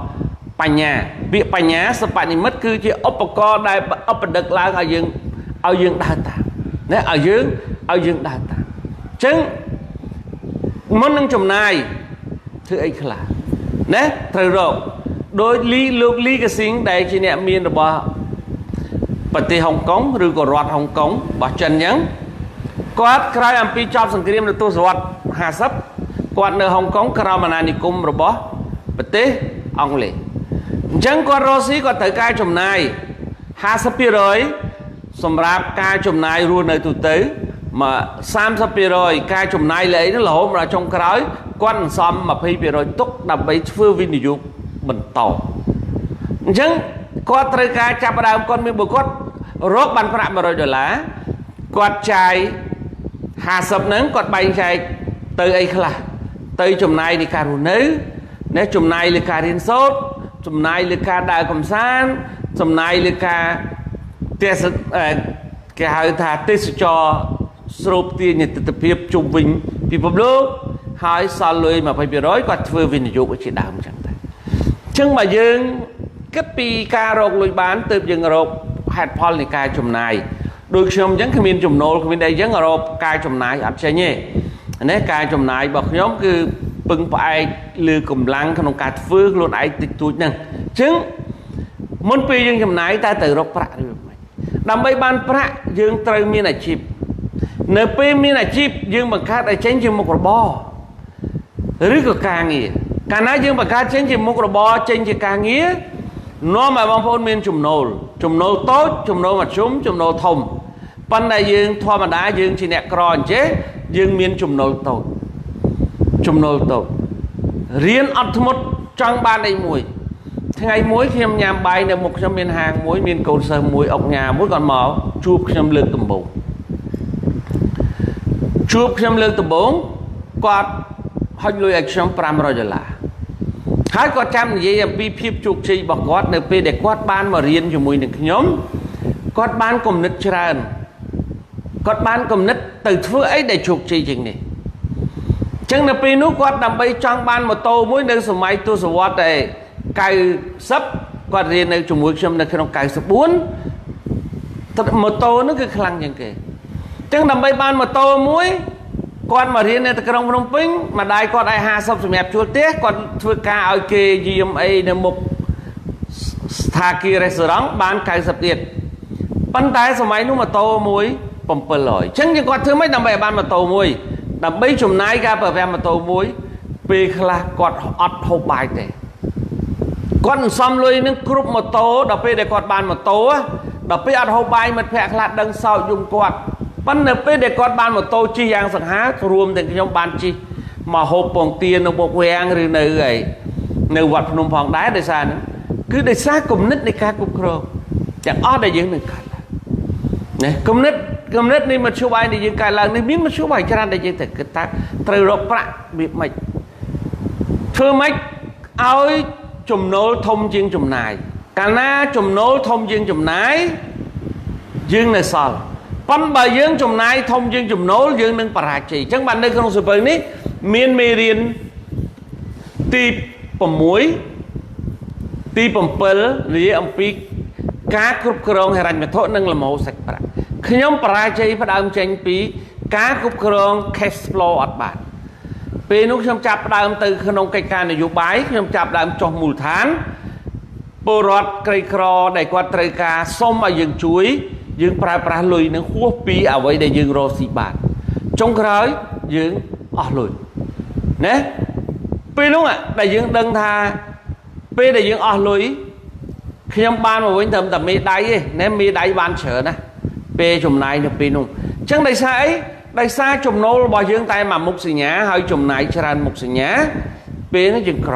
បញ្ញាពាក្យបញ្ញាសបនិមិត្តគឺជាឧបករណ៍ដែលឧបដឹកឡើងឲ្យយើងដើរតាមណាឲ្យយើងដើរតាមអញ្ចឹងមុននឹងចំណាយធ្វើអីខ្លះណាត្រូវរកដោយលោកលីកាស៊ីងដែលជាអ្នកមានរបស់ប្រទេសហុងកុងឬក៏រដ្ឋហុងកុងរបស់ចិនអញ្ចឹងគាត់ក្រោយអំពីចប់សង្គ្រាមនៅទសវត្ស50គាត់នៅហុងកុងក្រោមអាណានិគមរបស់ប្រទេសអង់គ្លេសអញ្ចឹងគាត់រកស៊ីគាត់ត្រូវការចំណាយ 50% សម្រាប់ការចំណាយរស់នៅទូទៅមក 30% ការចំណាយលើអីនោះរហូតដល់ចុងក្រោយគាត់សន្សំ 20% ទុកដើម្បីធ្វើវិនិយោគបន្តអញ្ចឹងគាត់ត្រូវការចាប់ផ្ដើមគាត់មានបើគាត់រកបានប្រាក់100ដុល្លារគាត់ចាយ50ហ្នឹងគាត់បែងចែកទៅអីខ្លះទៅចំណាយនៃការរស់នៅណាចំណាយលើការរៀនសូត្រចំណាយលើការដើរកម្សាន្តចំណាយលើការទេសគេហៅថាទេសចរស្រូបទាញទិដ្ឋភាពជុំវិញពិភពលោកហើយសល់លុយ 20% គាត់ធ្វើវិនិយោគជាដើមអញ្ចឹងតែអញ្ចឹងបើយើងគិតពីការរកលុយបានទើបយើងរកហេតុផលនៃការចំណាយដូចខ្ញុំអញ្ចឹងគ្មានចំណូលគ្មានអីអញ្ចឹងរកការចំណាយអត់ចេញទេនេះការចំណាយរបស់ខ្ញុំគឺពឹងផ្អែកលើកម្លាំងក្នុងការធ្វើខ្លួនឯងតិចតួចហ្នឹងអញ្ចឹងមុនពេលយើងចំណាយតែត្រូវរកប្រាក់ឬមិនដើម្បីបានប្រាក់យើងត្រូវមានអាជីពនៅពេលមានអាជីពយើងបង្កើតឲ្យចេញជាមុខរបរឬក៏ការងារកាលណាយើងបង្កើតចេញជាមុខរបរចេញជាការងារនាំឲ្យបងប្អូនមានចំណូលចំណូលតូចចំណូលមធ្យមចំណូលធំប៉ុន្តែយើងធម្មតាយើងជាអ្នកក្រអញ្ចេះយើងមានចំណូលតូចចំណូលតូចរៀនអត់ធ្មត់ចង់បានអីមួយថ្ងៃមួយខ្ញុំញ៉ាំបាយនៅមុខខ្ញុំមានហាងមួយមានកូនសិស្សមួយអុកញ៉ាមួយគាត់មកជួបខ្ញុំលើកដំបូងជួបខ្ញុំលើកដំបូងគាត់ហុចលុយឲ្យខ្ញុំ500ដុល្លារហើយគាត់ចាំនិយាយអំពីភាពជោគជ័យរបស់គាត់នៅពេលដែលគាត់បានមករៀនជាមួយនឹងខ្ញុំគាត់បានគំនិតច្រើនគាត់បានគំនិតទៅធ្វើអីដែលជោគជ័យជាងនេះអញ្ចឹងនៅពេលនោះគាត់ដើម្បីចង់បានម៉ូតូមួយនៅសម័យទសវត្សរ៍90គាត់រៀននៅជាមួយខ្ញុំនៅក្នុង94ម៉ូតូនោះគឺខ្លាំងជាងគេអញ្ចឹងដើម្បីបានម៉ូតូមួយគាត់មករៀននៅទីក្រុងភ្នំពេញម្ដាយគាត់ឲ្យ50សម្រាប់ជួលផ្ទះគាត់ធ្វើការឲ្យគេយាមអីនៅមុខស្ថាគាររេស្តូរ៉ង់បាន90ទៀតប៉ុន្តែសម័យនោះម៉ូតូមួយ700អញ្ចឹងយើងគាត់ធ្វើម៉េចដើម្បីឲ្យបានម៉ូតូមួយដើម្បីចំណាយការប្រើប្រាស់ម៉ូតូមួយពេលខ្លះគាត់អត់ហូបបាយទេគាត់សន្សំលុយនឹងគ្រប់ម៉ូតូដល់ពេលដែលគាត់បានម៉ូតូដល់ពេលអត់ហូបបាយមិត្តភ័ក្តិខ្លះដឹងសោកយំគាត់ប៉ុន្តែពេលដែលគាត់បានម៉ូតូជិះយ៉ាងសង្ហារួមទាំងខ្ញុំបានជិះមកហូបពងទានៅមុខវាំងឬនៅអីនៅវត្តភ្នំផងដែរដោយសារហ្នឹងគឺដោយសារគំនិតនៃការគ្រប់គ្រងទាំងអស់ដែលយើងនឹងកើតឡើងណាគំនិតនៃមធ្យោបាយដែលយើងកើតឡើងនេះមានមធ្យោបាយច្រើនដែលយើងត្រូវគិតថាត្រូវរកប្រាក់វាម៉េចធ្វើម៉េចឲ្យចំណូលធំជាងចំណាយកាលណាចំណូលធំជាងចំណាយ យើងនៅសល់ប៉ុន្តែបើយើងចំណាយធំជាងចំណូលយើងនឹងបរាជ័យអញ្ចឹងបាននៅក្នុងសៀវភៅនេះមានមេរៀនទី6ទី7និយាយអំពីការគ្រប់គ្រងហិរញ្ញវត្ថុនិងលំហូរសាច់ប្រាក់ខ្ញុំបរាជ័យផ្ដើមចេញពីការគ្រប់គ្រង cash flow អត់បានពេលនោះខ្ញុំចាប់ផ្ដើមទៅក្នុងកិច្ចការនយោបាយខ្ញុំចាប់ផ្ដើមចុះមូលដ្ឋានពលរដ្ឋក្រីក្រដែលគាត់ត្រូវការសុំឲ្យយើងជួយយើងប្រើប្រាស់លុយនឹងហួសពីអ្វីដែលយើងរកស៊ីបានចុងក្រោយយើងអស់លុយណាពេលនោះដែលយើងដឹងថាពេលដែលយើងអស់លុយខ្ញុំបានមកវិញត្រឹមតែមេដៃទេណាមេដៃបានច្រើនណាពេលចំណាយនៅពេលនោះអញ្ចឹងដោយសារអីដោយសារចំណូលរបស់យើងតែមួយមុខសញ្ញាហើយចំណាយច្រើនមុខសញ្ញាពេលនេះយើងក្រ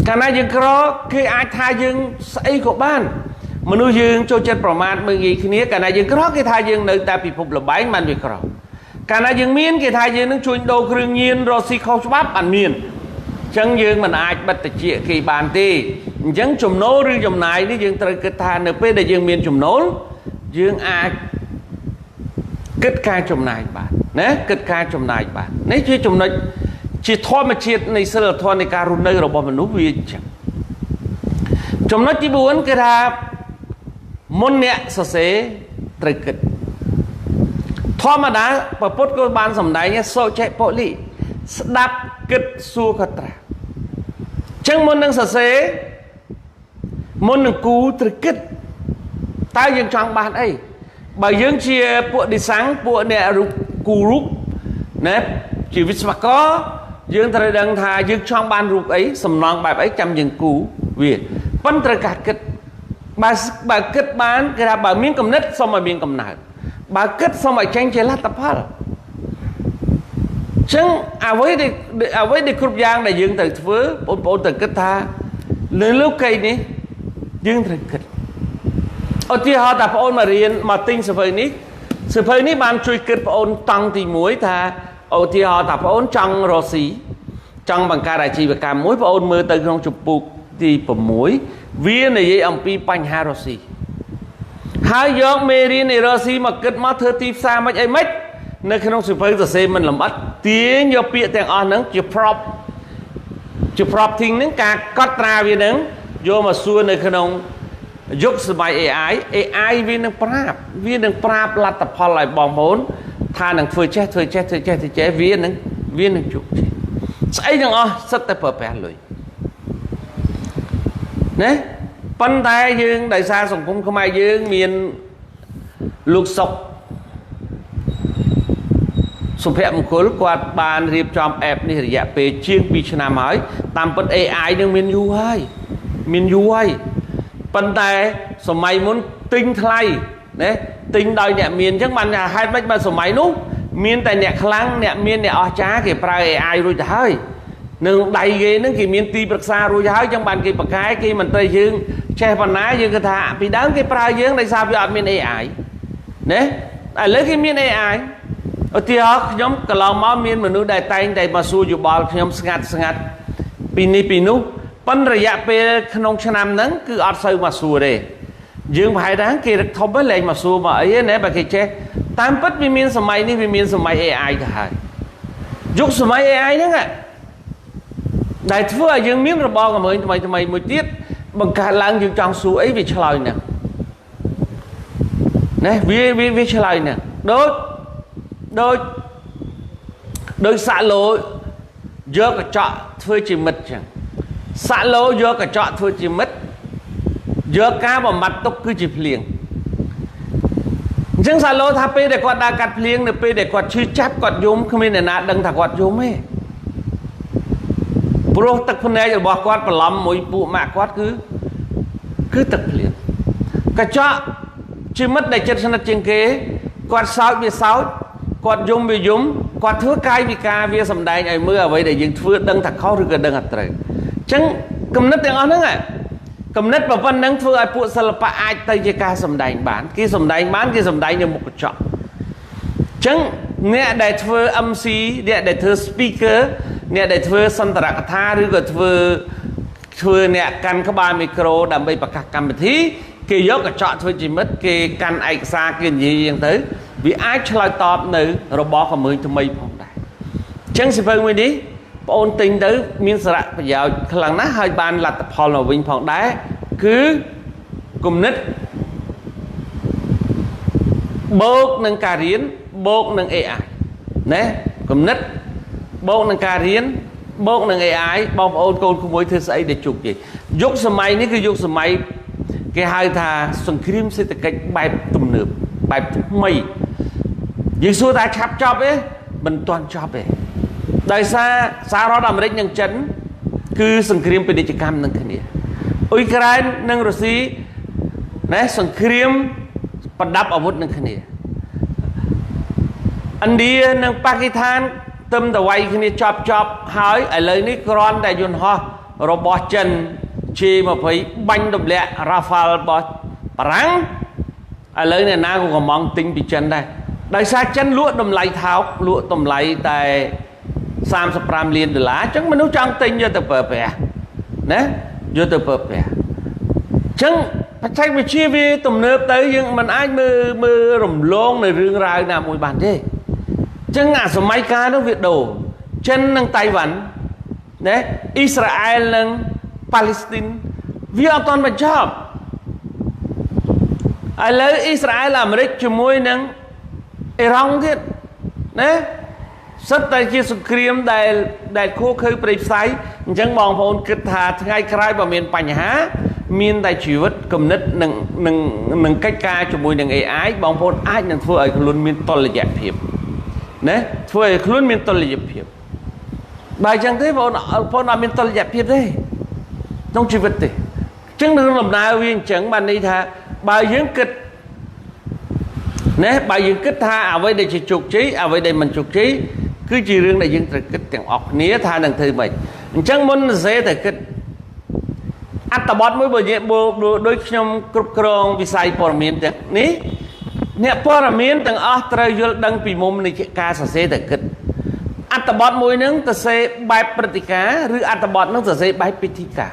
កាលណាយើងក្រគេអាចថាយើងស្អីក៏បានមនុស្សយើងចូលចិត្តប្រមាថមើលងាយគ្នាកាលណាយើងក្រគេថាយើងនៅតែពិភពលបែងបានវាក្រកាលណាយើងមានគេថាយើងនឹងជួញដូរគ្រឿងញៀនរកស៊ីខុសច្បាប់បានមានអញ្ចឹងយើងមិនអាចបិទតិចគេបានទេអញ្ចឹងចំណូលឬចំណាយនេះយើងត្រូវគិតថានៅពេលដែលយើងមានចំណូលយើងអាចគិតការចំណាយបានណាគិតការចំណាយបាននេះជាចំណុចជាធម្មជាតិនៃសិលធម៌នៃការរស់នៅរបស់មនុស្សវាអញ្ចឹងចំណុចទី4គេថាមុនអ្នកសរសេរត្រូវគិតធម្មតាព្រះពុទ្ធក៏បានសម្ដែងសុចេពលិស្ដាប់គិតសួរក៏ត្រាស់អញ្ចឹងមុននឹងសរសេរមុននឹងគូត្រូវគិតតើយើងចង់បានអីបើយើងជាពួកឌីសាំងពួកអ្នករូបគូរូបណាជាវិស្វករយើងត្រូវដឹងថាយើងចង់បានរូបអីសំណងបែបអីចាំយើងគូវាប៉ុន្តែត្រូវការគិតបើគិតបានគេថាបើមានកំណត់សូមឲ្យមានកំណើតបើគិតសូមឲ្យចេញជាលទ្ធផលអញ្ចឹងអ្វីដែលគ្រប់យ៉ាងដែលយើងត្រូវធ្វើបងប្អូនត្រូវគិតថានៅលោកីនេះយើងត្រូវគិតឧទាហរណ៍ថាបងប្អូនមករៀនមកទិញសៀវភៅនេះសៀវភៅនេះបានជួយគិតបងប្អូនតង់ទី1ថាឧទាហរណ៍ថាបងប្អូនចង់រកស៊ីចង់បង្កើតអាជីវកម្មមួយបងប្អូនមើលទៅក្នុងជំពូកទី6វានិយាយអំពីបញ្ហារកស៊ីហើយយកមេរៀននៃរកស៊ីមកគិតមកធ្វើទីផ្សារមិនអីមិននៅក្នុងសៀវភៅសរសេរមិនលម្អិតទាញយកពាក្យទាំងអស់ហ្នឹងជា prop ជា prompting ហ្នឹងការកត់ត្រាវាហ្នឹងយកមកសួរនៅក្នុងយុគសម័យ AI វានឹងប្រាប់លទ្ធផលឲ្យបងប្អូនថានឹងធ្វើចេះធ្វើចេះធ្វើចេះធ្វើចេះវានឹងជោគជ័យស្អីទាំងអស់សិតតែប្រើប្រាស់លុយណាប៉ុន្តែយើងដោយសារសង្គមខ្មែរយើងមានលោកសុកសុភមង្គលគាត់បានរៀបចំ app នេះរយៈពេលជាង2ឆ្នាំហើយតាមពិត AI នឹងមានយូរហើយប៉ុន្តែសម័យមុនទិញថ្លៃណាទិញដោយអ្នកមានអញ្ចឹងបានហេតុម៉េចបើសម័យនោះមានតែអ្នកខ្លាំងអ្នកមានអ្នកអស្ចារ្យគេប្រើ AI រួចទៅហើយនឹងដៃគេនឹងគេមានទីប្រឹក្សារួចហើយអញ្ចឹងបានគេប្រកែគេមិនត្រូវយើងចេះប៉ុណ្ណាយើងគិតថាពីដើមគេប្រើយើងដោយសារវាអត់មាន AI ណាឥឡូវគេមាន AI ឧទាហរណ៍ខ្ញុំកន្លងមកមានមនុស្សដែលតែងតែមកសួរយោបល់ខ្ញុំស្ងាត់ស្ងាត់ពីនេះពីនោះប៉ុន្តែរយៈពេលក្នុងឆ្នាំហ្នឹងគឺអត់សូវមកសួរទេយើងប្រហែលថាគេរឹកធំហ្នឹងលែងមកសួរមកអីណាបើគេចេះតាមពិតវាមានសម័យនេះវាមានសម័យ AI ទៅហើយយុគសម័យ AI ហ្នឹងដែលធ្វើឲ្យយើងមានរបរកំហើញថ្មីថ្មីមួយទៀតបង្កើតឡើងយើងចង់សួរអីវាឆ្លើយហ្នឹងណាវាឆ្លើយហ្នឹងដូចសាក់ឡូយកកញ្ចក់ធ្វើជាមិត្តចឹងសាក់ឡូយកកញ្ចក់ធ្វើជាមិត្តយកការបំបត្តិទុកគឺជាភ្លៀងអញ្ចឹងសាក់ឡូថាពេលដែលគាត់ដើរកាត់ភ្លៀងនៅពេលដែលគាត់ឈឺចាប់គាត់យំគ្មានអ្នកណាដឹងថាគាត់យំទេព្រោះទឹកភ្នែករបស់គាត់បន្លំមួយពួកម៉ាក់គាត់គឺទឹកភ្លៀងកញ្ចក់ជាមិត្តដែលចិត្តស្និទ្ធជាងគេគាត់សោចវាសោចគាត់យំវាយំគាត់ធ្វើកាយវិការវាសំដែងឲ្យមើលអ្វីដែលយើងធ្វើដឹងថាខុសឬក៏ដឹងថាត្រូវអញ្ចឹងគំនិតទាំងអស់ហ្នឹងគំនិតប៉ុណ្ណឹងធ្វើឲ្យពួកសិល្បៈអាចទៅជាការសំដែងបានគេសំដែងបានគេសំដែងនៅមុខកញ្ចក់អញ្ចឹងអ្នកដែលធ្វើ MC អ្នកដែលធ្វើ speaker អ្នកដែលធ្វើសន្ទរកថាឬក៏ធ្វើអ្នកកាន់ក្បាលមីក្រូដើម្បីប្រកាសកម្មវិធី គេយកកញ្ចក់ធ្វើជាមិត្តគេកាន់ឯកសារគេនិយាយយ៉ាងទៅវាអាចឆ្លើយតបនៅរបស់កម្រើថ្មីផងដែរអញ្ចឹងសៀវភៅមួយនេះបងអូនទិញទៅមានសារៈប្រយោជន៍ខ្លាំងណាស់ហើយបានលទ្ធផលមកវិញផងដែរគឺគំនិតបូកនឹងការរៀនបូកនឹង AI ណាគំនិតបូកនឹងការរៀនបូកនឹង AI បងប្អូនកូនក្មួយធ្វើស្អីដែលជោគជ័យយុគសម័យនេះគឺយុគសម័យគេហៅថាសង្គ្រាមសេដ្ឋកិច្ចបែបទំនើបបែបថ្មីយើងសួរថាឆាប់ចប់ទេមិនទាន់ចប់ទេដោយសារសហរដ្ឋអាមេរិកនិងចិនគឺសង្គ្រាមពាណិជ្ជកម្មនឹងគ្នាអ៊ុយក្រែននិងរុស្ស៊ីណាសង្គ្រាមប្រដាប់អាវុធនឹងគ្នាឥណ្ឌានិងប៉ាគីស្ថានទឹមតវាយគ្នាចប់ចប់ហើយឥឡូវនេះគ្រាន់តែយន្តហោះរបស់ចិន J20 បាញ់ទម្លាក់ Rafale របស់បារាំងឥឡូវអ្នកណាក៏កំងទិញពីចិនដែរដោយសារចិនលក់តម្លៃថោកលក់តម្លៃតែ35លានដុល្លារអញ្ចឹងមនុស្សចង់ទិញយកទៅប្រើប្រាស់ណាយកទៅប្រើប្រាស់អញ្ចឹងបច្ចេកវិទ្យាវាទំនើបទៅយើងមិនអាចមើលរំលងនៅរឿងរ៉ាវណាមួយបានទេអញ្ចឹងអាសម័យកាលនោះវាដូរចិននិងតៃវ៉ាន់ណាអ៊ីស្រាអែលនិងប៉ាឡេស្ទីនវាអត់ទាន់បញ្ចប់ឥឡូវអ៊ីស្រាអែលអាមេរិកជាមួយនឹងអ៊ីរ៉ង់ទៀតណាសិតតែជាសង្គ្រាមដែលខូខើព្រៃផ្សៃអញ្ចឹងបងប្អូនគិតថាថ្ងៃក្រោយបើមានបញ្ហាមានតែជីវិតគំនិតនឹងនឹងនឹងកិច្ចការជាមួយនឹង AI បងប្អូនអាចនឹងធ្វើឲ្យខ្លួនមានតុល្យភាពណាធ្វើឲ្យខ្លួនមានតុល្យភាពបើអញ្ចឹងទេបងប្អូនអត់មានតុល្យភាពទេក្នុងជីវិតទេអញ្ចឹងក្នុងដំណើរវាអញ្ចឹងបានន័យថាបើយើងគិតណាបើយើងគិតថាអ្វីដែលជាជោគជ័យអ្វីដែលមិនជោគជ័យគឺជារឿងដែលយើងត្រូវគិតទាំងអស់គ្នាថានឹងធ្វើម៉េចអញ្ចឹងមុនសរសេរត្រូវគិតអត្ថបទមួយបើដូចខ្ញុំគ្រប់គ្រងវិស័យព័ត៌មានទាំងនេះអ្នកព័ត៌មានទាំងអស់ត្រូវយល់ដឹងពីមុំនៃការសរសេរត្រូវគិតអត្ថបទមួយនឹងសរសេរបែបព្រឹត្តិការណ៍ឬអត្ថបទនឹងសរសេរបែបពិធីការ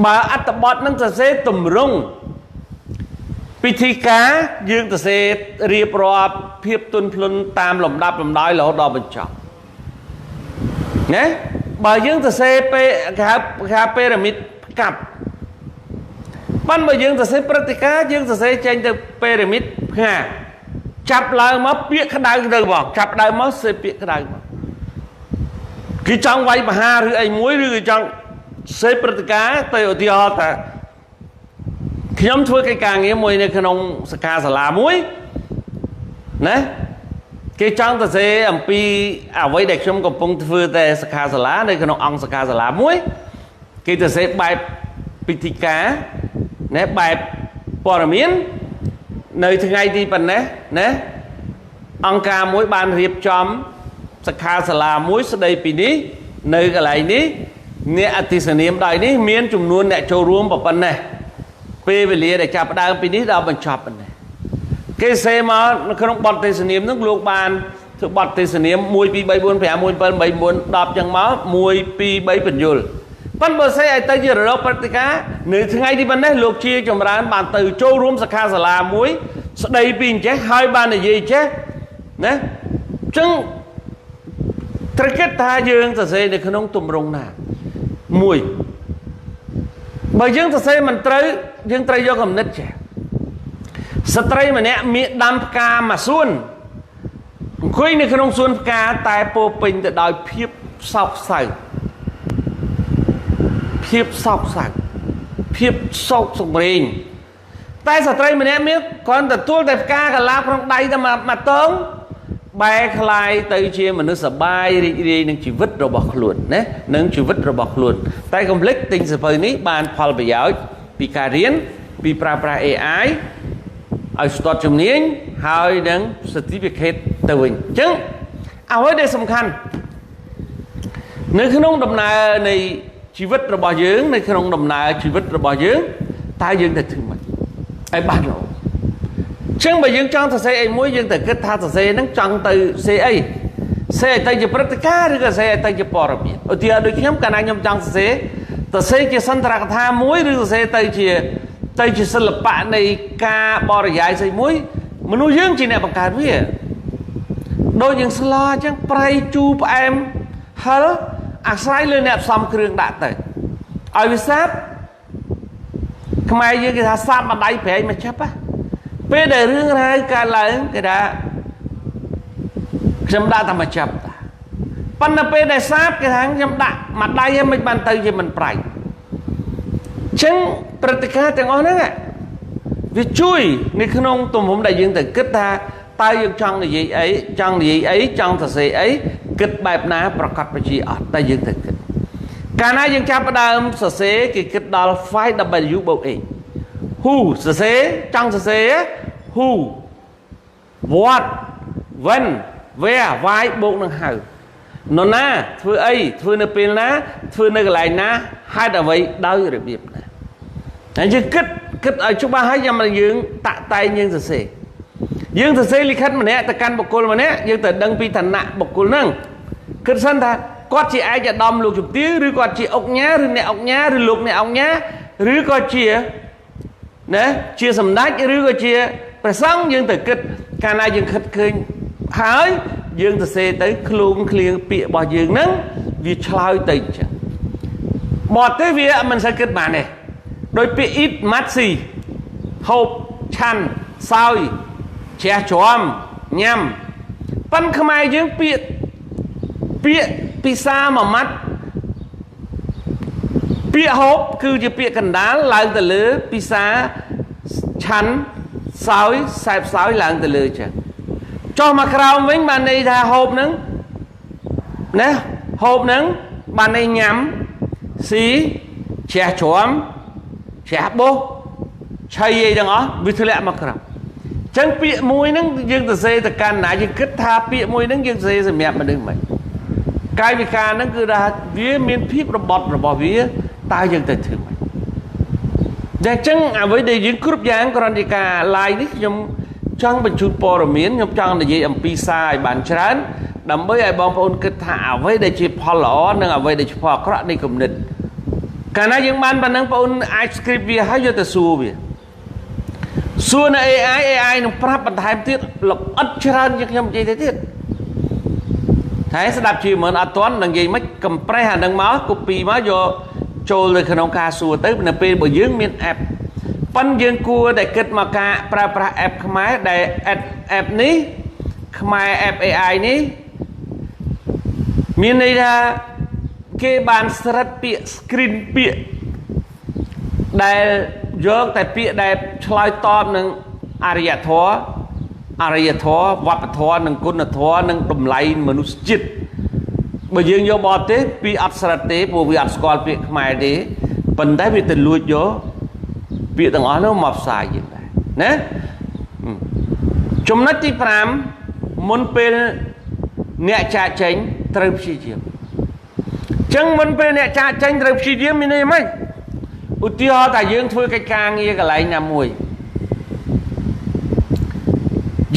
បើអត្ថបទនឹងសរសេរទម្រង់ពិធីការយើងសរសេររៀបរាប់ភាពទន់ភ្លន់តាមលំដាប់លំដោយរហូតដល់បញ្ចប់ណាបើយើងសរសេរពេលគេហៅពីរ៉ាមីតផ្កាប់បានបើយើងសរសេរព្រឹត្តិការណ៍យើងសរសេរចេញទៅពីរ៉ាមីតផ្ងាចាប់ឡើងមកពាក្យក្តៅទៅបងចាប់ដើមមកសេពាក្យក្តៅមកគេចង់វាយប្រហារឬអីមួយឬគេចង់សេព្រឹត្តិការណ៍ទៅឧទាហរណ៍ថាខ្ញុំធ្វើកិច្ចការងារមួយនៅក្នុងសិក្ខាសាលាមួយណាគេចង់ទៅសេអំពីអ្វីដែលខ្ញុំកំពុងធ្វើតែសិក្ខាសាលានៅក្នុងអង្គសិក្ខាសាលាមួយគេទៅសេបែបពិធីការណាបែបព័ត៌មាននៅថ្ងៃទីប៉ុណ្ណេះណាអង្គការមួយបានរៀបចំសិក្ខាសាលាមួយស្ដីពីនេះនៅកន្លែងនេះអ្នកអធិសនាមដៃនេះមានចំនួនអ្នកចូលរួមប៉ុណ្ណេះពេលវេលាដែលចាប់ផ្ដើមពីនេះដល់បញ្ចប់ប៉ុណ្ណេះគេសេមកក្នុងបទទេសនាមនោះលោកបានធ្វើបទទេសនាម1 2 3 4 5 6 7 8 9 10ចឹងមក1 2 3បញ្យលប៉ុន្តែបើសេឲ្យទៅជារលកព្រឹត្តិការណ៍នៅថ្ងៃទីប៉ុណ្ណេះលោកជាចម្រើនបានទៅចូលរួមសិក្ខាសាលាមួយស្ដីពីអញ្ចេះហើយបាននិយាយចេះណាចឹងត្រូវគិតថាយើងសរសេរនៅក្នុងទម្រង់ណាមួយបើយើងសរសេរមិនត្រូវយើងត្រូវយកគំនិតចេះស្ត្រីម្នាក់មានដាំផ្កាមួយសួនអង្គុយនៅក្នុងសួនផ្កាតែពោពេញទៅដោយភាពសោកសៅភាពសោកសៅភាពសោកសង្រេងតែស្ត្រីម្នាក់មានគ្រាន់តែទទួលតែផ្កាកលាបក្នុងដៃតែមួយតងបែរคล้ายទៅជាមនុស្សសប្បាយរីករាយនឹងជីវិតរបស់ខ្លួនណានឹងជីវិតរបស់ខ្លួនតែកុំភ្លេចទិញសៀវភៅនេះបានផលប្រយោជន៍ពីការរៀនពីប្រើប្រាស់ AI ឲ្យស្ទាត់ជំនាញហើយនឹង certificate ទៅវិញអញ្ចឹងអ្វីដែលសំខាន់នៅក្នុងដំណើរនៃជីវិតរបស់យើងនៅក្នុងដំណើរជីវិតរបស់យើងតើយើងត្រូវធ្វើម៉េចឲ្យបានល្អអញ្ចឹងបើយើងចង់សរសេរអីមួយយើងត្រូវគិតថាសរសេរហ្នឹងចង់ទៅសេអីសេឲ្យទៅជាព្រឹត្តិការណ៍ឬក៏សេឲ្យទៅជាព័ត៌មានឧទាហរណ៍ដូចខ្ញុំកាលណាខ្ញុំចង់សរសេរសរសេរជាសន្ទរកថាមួយឬសរសេរទៅជា ទៅជាសិល្បៈនៃការបរិយាយស្អីមួយមនុស្សយើងជាអ្នកបង្កើតវាដូចយើងស្លអញ្ចឹងប្រៃជូរផ្អែមហឹរអាស្រ័យលើអ្នកផ្សំគ្រឿងដាក់ទៅឲ្យវាសាបខ្មែរយើងគេថាសាបម្ដាយប្រែងមកចាប់ពេលដែលរឿងរ៉ាវកើតឡើងគេថាខ្ញុំដាក់តែមកចាប់តាប៉ុន្តែពេលដែលសាបគេថាខ្ញុំដាក់មួយដៃហ្នឹងមិនបានទៅជាមិនប្រៃអញ្ចឹងព្រឹត្តិការណ៍ទាំងអស់ហ្នឹងវាជួយនៅក្នុងទំហំដែលយើងត្រូវគិតថាតើយើងចង់និយាយអីចង់និយាយអីចង់សរសេរអីគិតបែបណាប្រកាសប្រជាអត់តែយើងត្រូវគិតកាលណាយើងចាប់ផ្ដើមសរសេរគេគិតដល់ 5W បូក A who សរសេរចង់សរសេរ who what when where why បូកនឹង how នរណាធ្វើអីធ្វើនៅពេលណាធ្វើនៅកន្លែងណាហេតុអ្វីដោយរបៀបណាហើយយើងគិតឲ្យច្បាស់ហើយយ៉ាងយើងតាក់តែងយើងសរសេរយើងសរសេរលិខិតម្នាក់ទៅកាន់បុគ្គលម្នាក់យើងត្រូវដឹងពីឋានៈបុគ្គលហ្នឹងគិតសិនថាគាត់ជាឯកឧត្តមលោកជំទាវឬគាត់ជាអុកញ៉ាឬអ្នកអុកញ៉ាឬលោកអ្នកអុកញ៉ាឬក៏ជាណាជាសម្ដេចឬក៏ជាព្រះសង្ឃយើងត្រូវគិតកាលណាយើងគិតឃើញហើយយើងសរសេរទៅឃ្លងឃ្លៀងពាក្យរបស់យើងហ្នឹងវាឆ្លើយទៅអញ្ចឹងបត់ទេវាមិនសូវគិតបានទេដោយពាក្យ eat ម៉ាត់ស៊ីហូបឆាន់សោយជ្រះជ្រាំញ៉ាំប៉ិនខ្មែរយើងពាក្យពិសាមួយម៉ាត់ពាក្យហូបគឺជាពាក្យកណ្ដាលឡើងទៅលើពិសាឆាន់សោយសែបសោយឡើងទៅលើចឹងចុះមកក្រោមវិញបានន័យថាហូបហ្នឹងណាហូបហ្នឹងបានន័យញ៉ាំស៊ីជ្រះជ្រាំជ្រះបុះឆៃអីទាំងអស់វាធ្លាក់មកក្រោមចឹងពាក្យមួយហ្នឹងយើងសរសេរទៅកាន់ណាយើងគិតថាពាក្យមួយហ្នឹងយើងសរសេរសម្រាប់មនុស្សមិនកាយវិការហ្នឹងគឺថាវាមានភាពរបត់របស់វាតើយើងទៅធ្វើម៉េចតែចឹងអ្វីដែលយើងគ្រប់យ៉ាងគ្រាន់តែការ live នេះខ្ញុំចង់បញ្ជូនព័ត៌មានខ្ញុំចង់និយាយអំពីសារឲ្យបានច្រើនដើម្បីឲ្យបងប្អូនគិតថាអ្វីដែលជាផលល្អនិងអ្វីដែលជាផលអាក្រក់នៃគំនិតកាលណាយើងបានប៉ុណ្ណឹងបងប្អូនអាច script វាហើយយកទៅសួរវាសួរនៅ AI នឹងប្រាប់បន្ថែមទៀតលម្អិតច្រើនជាងខ្ញុំនិយាយទៅទៀតតែស្ដាប់ជាមិនអត់ទាន់នឹងនិយាយមិនកំប្រេះអានឹងមក copy មកយកចូលទៅក្នុងការសួរទៅនៅពេលបើយើងមាន app ប៉ិនយើងគួរតែគិតមកការប្រើប្រាស់ app ខ្មែរដែល app នេះខ្មែរ app AI នេះមានន័យថាគេបានស្រិតពាក្យ screen ពាក្យដែលយកតែពាក្យដែលឆ្លើយតបនឹងអរិយធម៌អរិយធម៌វប្បធម៌និងគុណធម៌និងតម្លៃមនុស្សជាតិបើយើងយកបរទេសពីអត់ស្រិតទេព្រោះវាអត់ស្គាល់ពាក្យខ្មែរទេប៉ុន្តែវាទៅលួចយកពាក្យទាំងអស់នោះមកផ្សាយយើងដែរណាចំណុចទី5មុនពេលអ្នកចាកចេញត្រូវព្យាយាមចឹងមុនពេលអ្នកចាកចេញត្រូវព្យាយាមមានន័យម៉េចឧទាហរណ៍ថាយើងធ្វើកិច្ចការងារកន្លែងណាមួយ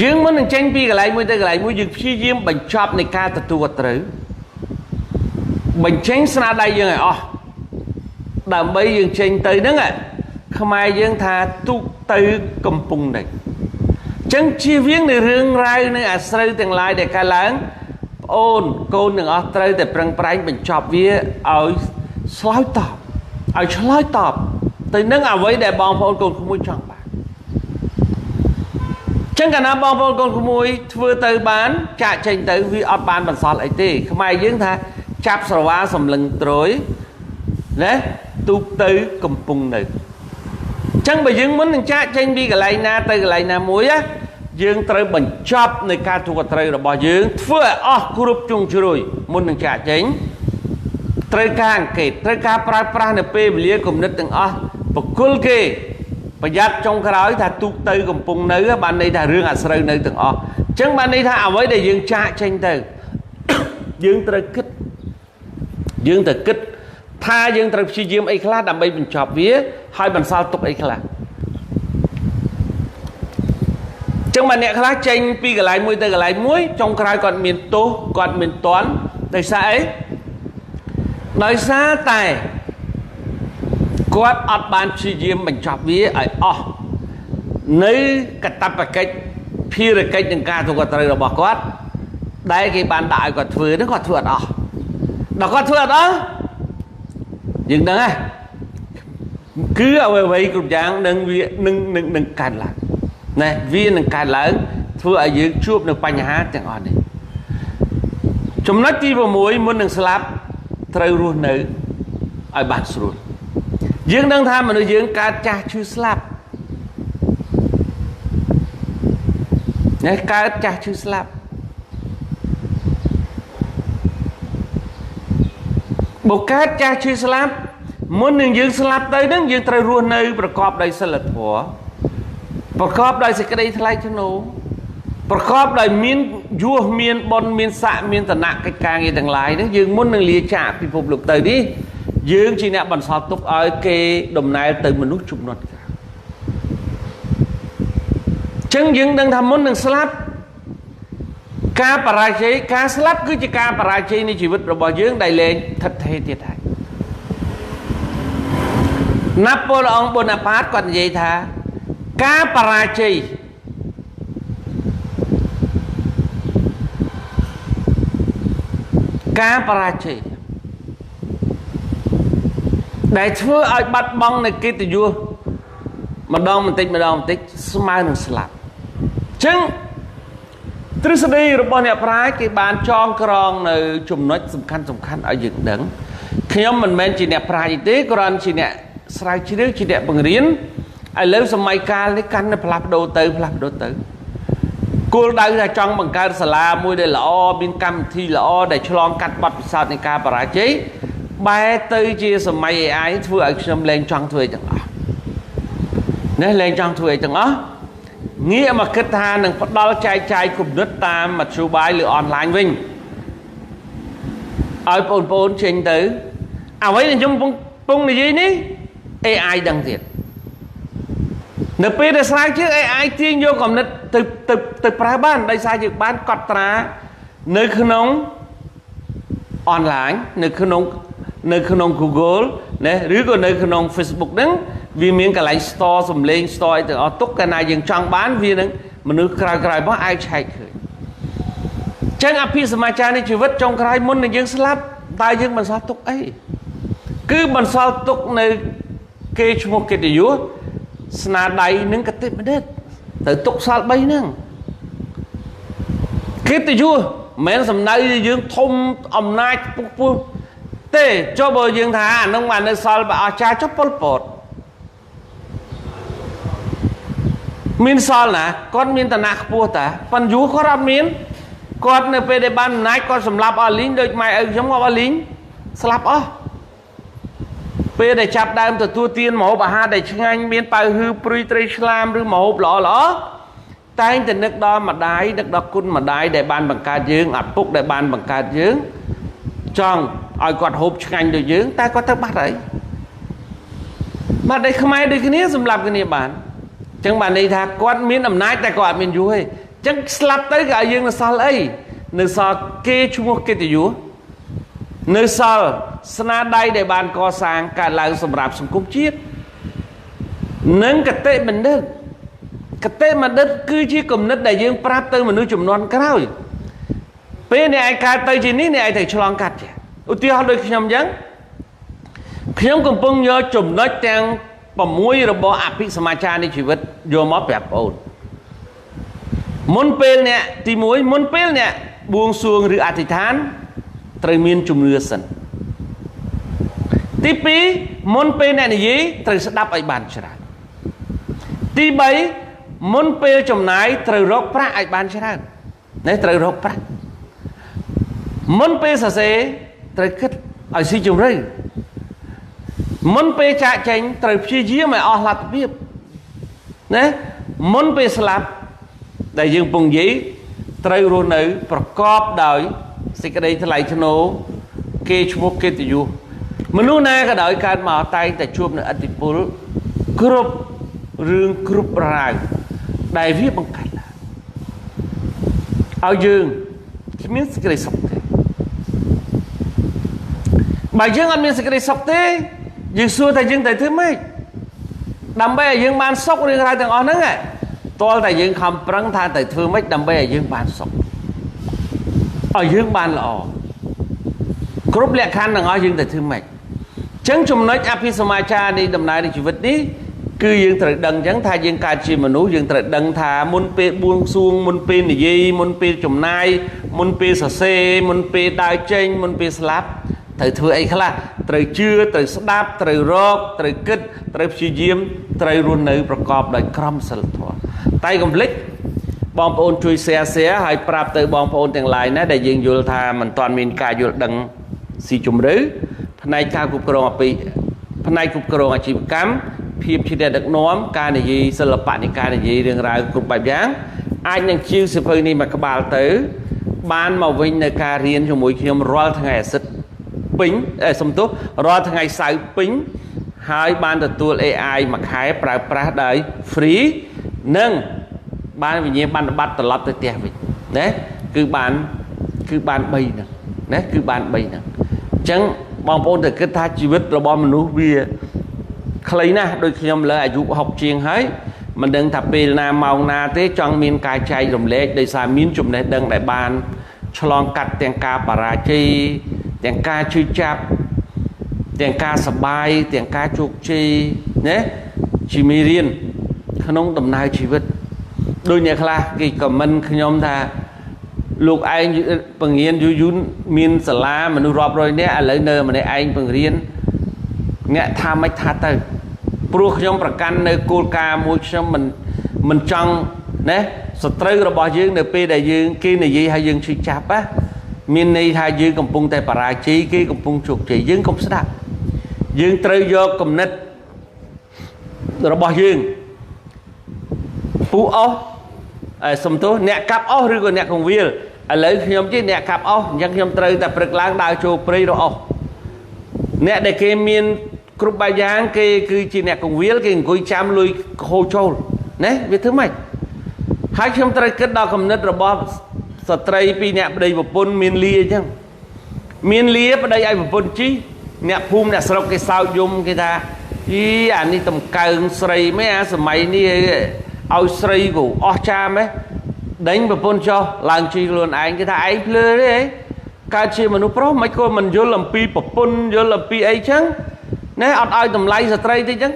យើងមុននឹងចេញពីកន្លែងមួយទៅកន្លែងមួយយើងព្យាយាមបញ្ចប់នៃការទទួលត្រូវបញ្ចេញស្នាដៃយើងឲ្យអស់ដើម្បីយើងចេញទៅហ្នឹងខ្មែរយើងថាទូកទៅកំពង់នេះចឹងជៀសវាងនៅរឿងរ៉ាវនៅអាស្រូវទាំងឡាយដែលកើតឡើងប្អូនកូនទាំងអស់ត្រូវតែប្រឹងប្រែងបញ្ចប់វាឲ្យឆ្លើយតបឲ្យឆ្លើយតបទៅនឹងអ្វីដែលបងប្អូនកូនក្មួយចង់បានចឹងកាលណាបងប្អូនកូនក្មួយធ្វើទៅបានចាក់ចេញទៅវាអត់បានបន្សល់អីទេខ្មែរយើងថាចាប់ស្រវាសម្លឹងត្រួយណាទូកទៅកំពង់នៅចឹងបើយើងមុននឹងចាក់ចេញពីកន្លែងណាទៅកន្លែងណាមួយណាយើងត្រូវបញ្ចប់នៃការទទួលត្រូវរបស់យើងធ្វើឲ្យអស់គ្រប់ជ្រុងជ្រោយមុននឹងចាក់ចេញត្រូវការអង្កេតត្រូវការប្រើប្រាស់នៅពេលវេលាគំនិតទាំងអស់បកគលគេប្រយ័ត្នចុងក្រោយថាទូកទៅកំពង់នៅបានន័យថារឿងអាស្រូវនៅទាំងអស់អញ្ចឹងបានន័យថាអ្វីដែលយើងចាក់ចេញទៅយើងត្រូវគិតយើងត្រូវគិតថាយើងត្រូវព្យាយាមអីខ្លះដើម្បីបញ្ចប់វាហើយបន្សល់ទុកអីខ្លះចឹងបើអ្នកខ្លះចេញពីកន្លែងមួយទៅកន្លែងមួយចុងក្រោយគាត់មានទោសគាត់មានតន់ដោយសារអីដោយសារតែ គាត់អត់បានព្យាយាមបញ្ចប់វាឲ្យអស់នៅកតបកិច្ចភារកិច្ចនឹងការទទួលត្រូវរបស់គាត់ដែលគេបានដាក់ឲ្យគាត់ធ្វើហ្នឹងគាត់ធ្វើអត់អស់ដល់គាត់ធ្វើអត់អស់យើងដឹងហ៎គឺអ្វីៗគ្រប់យ៉ាងនឹងវានឹងនឹងនឹងកើតឡើងណាវានឹងកើតឡើងធ្វើឲ្យយើងជួបនៅបញ្ហាទាំងអស់នេះចំណុចទី6មុននឹងស្លាប់ត្រូវរស់នៅឲ្យបានស្រួលយើងដឹងថាមនុស្សយើងកើតចាស់ឈឺស្លាប់ណាកើតចាស់ឈឺស្លាប់បើកើតចាស់ឈឺស្លាប់មុននឹងយើងស្លាប់ទៅហ្នឹងយើងត្រូវរស់នៅប្រកបដោយសីលធម៌ប្រកបដោយសេចក្តីថ្លៃថ្នូរប្រកបដោយមានយោះមានបុណ្យមានស័ក្តិមានឋានៈកិច្ចការងារទាំងឡាយហ្នឹងយើងមុននឹងលាចាកពិភពលោកទៅនេះយើងជាអ្នកបន្សល់ទុកឲ្យគេដំណើរទៅមនុស្សជំនាន់ក្រោយចឹងយើងដឹងថាមុននឹងស្លាប់ការបរាជ័យការស្លាប់គឺជាការបរាជ័យនៃជីវិតរបស់យើងដែលលែងថិតថេរទៀតហើយណាប៉ូឡេអុងបូណាប៉ាតគាត់និយាយថាការបរាជ័យការបរាជ័យដែលធ្វើឲ្យបាត់បង់នៅកិត្តិយសម្ដងបន្តិចម្ដងបន្តិចស្មើនឹងស្លាប់ចឹងទ្រឹស្ដីរបស់អ្នកប្រាជ្ញគេបានចងក្រងនៅចំណុចសំខាន់សំខាន់ឲ្យយើងដឹងខ្ញុំមិនមែនជាអ្នកប្រាជ្ញទេគ្រាន់ជាអ្នកស្រាវជ្រាវជាអ្នកបង្រៀនឥឡូវសម័យកាលនេះកាន់តែផ្លាស់ប្ដូរទៅផ្លាស់ប្ដូរទៅគោលដៅថាចង់បង្កើតសាលាមួយដែលល្អមានកម្មវិធីល្អដែលឆ្លងកាត់បទពិសោធន៍នៃការបរាជ័យបែរទៅជាសម័យ AI ធ្វើឲ្យខ្ញុំលែងចង់ធ្វើអីទាំងអស់នេះលែងចង់ធ្វើអីទាំងអស់ងាកមកគិតថានឹងផ្ដល់ចែកចាយគំនិតតាមមធ្យោបាយឬអនឡាញវិញឲ្យបងប្អូនចេញទៅអ្វីដែលខ្ញុំកំពុងនិយាយនេះ AI ដឹងទៀតនៅពេលដែលស្រាវជ្រាវ AI ទាញយកគំនិតទៅទៅទៅប្រើបានដោយសារយើងបានកត់ត្រានៅក្នុងអនឡាញនៅក្នុង Google ណាឬក៏នៅក្នុង Facebook ហ្នឹងវាមានកន្លែង store សំឡេង store អីទាំងអស់ទុកកាលណាយើងចង់បានវានឹងមនុស្សក្រោយៗមកអាចឆែកឃើញចឹងអភិសមាចារនៃជីវិតចុងក្រោយមុននឹងយើងស្លាប់តើយើងបន្សល់ទុកអីគឺបន្សល់ទុកនៅគេឈ្មោះកិត្តិយសស្នាដៃនិងគតិបណ្ឌិតត្រូវទុកសល់3ហ្នឹងកិត្តិយសមិនមែនសំដៅយើងធំអំណាចពុះពុះទេចុះបើយើងថាអានោះបាននៅសល់បើអស្ចារ្យចុះប៉ុលពតមានសល់ណាគាត់មានឋានៈខ្ពស់តាប៉ុន្តែយូរគាត់អត់មានគាត់នៅពេលដែលបានអំណាចគាត់សម្លាប់អស់លីងដូចម៉ែឪខ្ញុំងាប់អស់លីងស្លាប់អស់ពេលដែលចាប់ដើមទទួលទានម្ហូបអាហារដែលឆ្ងាញ់មានប៉ៅហ៊ឺព្រុយត្រីឆ្លាមឬម្ហូបល្អល្អតែងតែនឹកដល់ម្ដាយនឹកដល់គុណម្ដាយដែលបានបង្កើតយើងឪពុកដែលបានបង្កើតយើងចង់ឲ្យគាត់ហូបឆ្ងាញ់ដូចយើងតែគាត់ទៅបាត់ហើយបាត់តែខ្មែរដូចគ្នាសម្លាប់គ្នាបានចឹងបានន័យថាគាត់មានអំណាចតែគាត់អត់មានយូរទេចឹងស្លាប់ទៅក៏ឲ្យយើងនៅសល់អីនៅសល់គេឈ្មោះកិត្តិយសនៅសល់ស្នាដៃដែលបានកសាងកើតឡើងសម្រាប់សង្គមជាតិនិងគតិបណ្ឌិតគតិបណ្ឌិតគឺជាគំនិតដែលយើងប្រាប់ទៅមនុស្សជំនាន់ក្រោយពេលអ្នកឯងកើតទៅជានេះអ្នកឯងត្រូវឆ្លងកាត់ចេះឧទាហរណ៍ដូចខ្ញុំអញ្ចឹងខ្ញុំកំពុងយកចំណុចទាំង6របស់អភិសមាចារនៃជីវិតយកមកប្រាប់បងអូនមុនពេលអ្នកទី1មុនពេលអ្នកបួងសួងឬអធិដ្ឋានត្រូវមានជំនឿសិនទី2មុនពេលអ្នកនិយាយត្រូវស្ដាប់ឲ្យបានច្រើនទី3មុនពេលចំណាយត្រូវរកប្រាក់ឲ្យបានច្រើននេះត្រូវរកប្រាក់មុនពេលសរសេរត្រូវគិតឲ្យស៊ីជម្រៅមុនពេលចាកចេញត្រូវព្យាយាមឲ្យអស់លទ្ធភាពណាមុនពេលស្លាប់ដែលយើងពងនិយាយត្រូវរស់នៅប្រកបដោយសេចក្តីថ្លៃថ្នូរគេឈ្មោះកិត្តិយសមនុស្សណាក៏ដោយកើតមកតែងតែជួបនៅឥទ្ធិពលគ្រប់រឿងគ្រប់រ៉ាវដែលវាបង្កើតឡើងឲ្យយើងគ្មានសេចក្តីសុខទេបើយើងអត់មានសេចក្តីសុខទេ យើងសួរថាយើងត្រូវធ្វើម៉េចដើម្បីឲ្យយើងបានសុខរឿងរ៉ាវទាំងអស់ហ្នឹងទាល់តែយើងខំប្រឹងថាត្រូវធ្វើម៉េចដើម្បីឲ្យយើងបានសុខឲ្យយើងបានល្អគ្រប់លក្ខខណ្ឌទាំងអស់យើងត្រូវធ្វើម៉េចចឹងចំណុចអភិសមាចារនៃដំណើរនៃជីវិតនេះគឺយើងត្រូវដឹងចឹងថាយើងកើតជាមនុស្សយើងត្រូវដឹងថាមុនពេលបួងសួងមុនពេលនិយាយមុនពេលចំណាយមុនពេលសរសេរមុនពេលដើរចេញមុនពេលស្លាប់ត្រូវធ្វើអីខ្លះត្រូវជឿត្រូវស្ដាប់ត្រូវរកត្រូវគិតត្រូវព្យាយាមត្រូវរស់នៅប្រកបដោយក្រមសីលធម៌តែកុំភ្លេចបងប្អូនជួយ share ហើយប្រាប់ទៅបងប្អូនទាំងឡាយណាដែលយើងយល់ថាមិនទាន់មានការយល់ដឹងស៊ីជម្រៅផ្នែកការគ្រប់គ្រងផ្នែកគ្រប់គ្រងអាជីវកម្មភាពជាអ្នកដឹកនាំការនិយាយសិល្បៈនៃការនិយាយរឿងរ៉ាវគ្រប់បែបយ៉ាងអាចនឹងជាវសៀវភៅនេះមកក្បាលទៅបានមកវិញនៅការរៀនជាមួយខ្ញុំរាល់ថ្ងៃអាទិត្យពេញសំទោសរាល់ថ្ងៃសៅរ៍ពេញហើយបានទទួល AI មួយខែប្រើប្រាស់ដោយ free និងបានវិញ្ញាបនបត្រត្រឡប់ទៅផ្ទះវិញណាគឺបាន3ហ្នឹងណាគឺបាន3ហ្នឹងអញ្ចឹងបងប្អូនត្រូវគិតថាជីវិតរបស់មនុស្សវាខ្លីណាស់ដូចខ្ញុំលើអាយុ60ជាងហើយមិនដឹងថាពេលណាម៉ោងណាទេចង់មានការចែករំលែកដោយសារមានចំណេះដឹងដែលបានឆ្លងកាត់ទាំងការបរាជ័យទាំងការឈឺចាប់ទាំងការសបាយទាំងការជោគជ័យណាជាមេរៀនក្នុងដំណើរជីវិតដូចអ្នកខ្លះគេខមមិនខ្ញុំថាលោកឯងបង្រៀនយូរយូរមានសាលាមនុស្សរាប់រយនាក់ឥឡូវនៅម្នាក់ឯងបង្រៀនអ្នកថាម៉េចថាទៅព្រោះខ្ញុំប្រកាន់នៅគោលការណ៍មួយខ្ញុំមិនចង់ណាសត្រូវរបស់យើងនៅពេលដែលយើងគេនិយាយឲ្យយើងឈឺចាប់ណាមានន័យថាយើងកំពុងតែបរាជ័យគេកំពុងជោគជ័យយើងកុំស្ដាប់យើងត្រូវយកគំនិតរបស់យើងពូអស់សំទោសអ្នកកាប់អស់ឬក៏អ្នកកងវិលឥឡូវខ្ញុំជាអ្នកកាប់អស់អញ្ចឹងខ្ញុំត្រូវតែព្រឹកឡើងដើរចូលព្រៃរកអស់អ្នកដែលគេមានគ្រប់បែបយ៉ាងគេគឺជាអ្នកកងវិលគេអង្គុយចាំលុយហូរចូលណាវាធ្វើម៉េចហើយខ្ញុំត្រូវគិតដល់គំនិតរបស់ស្ត្រីពីរអ្នកប្តីប្រពន្ធមានលាអញ្ចឹងមានលាប្តីឲ្យប្រពន្ធជីអ្នកភូមិអ្នកស្រុកគេសោកយំគេថាយីអានេះតម្កើងស្រីមែនអាសម័យនេះឲ្យស្រីក៏អស់ចាមែនដេញប្រពន្ធចុះឡើងជីខ្លួនឯងគេថាឯងភ្លើទេកើតជាមនុស្សប្រុសមិនក៏មិនយល់អំពីប្រពន្ធយល់អំពីអីចឹងណែអត់ឲ្យតម្លៃស្ត្រីតិចចឹង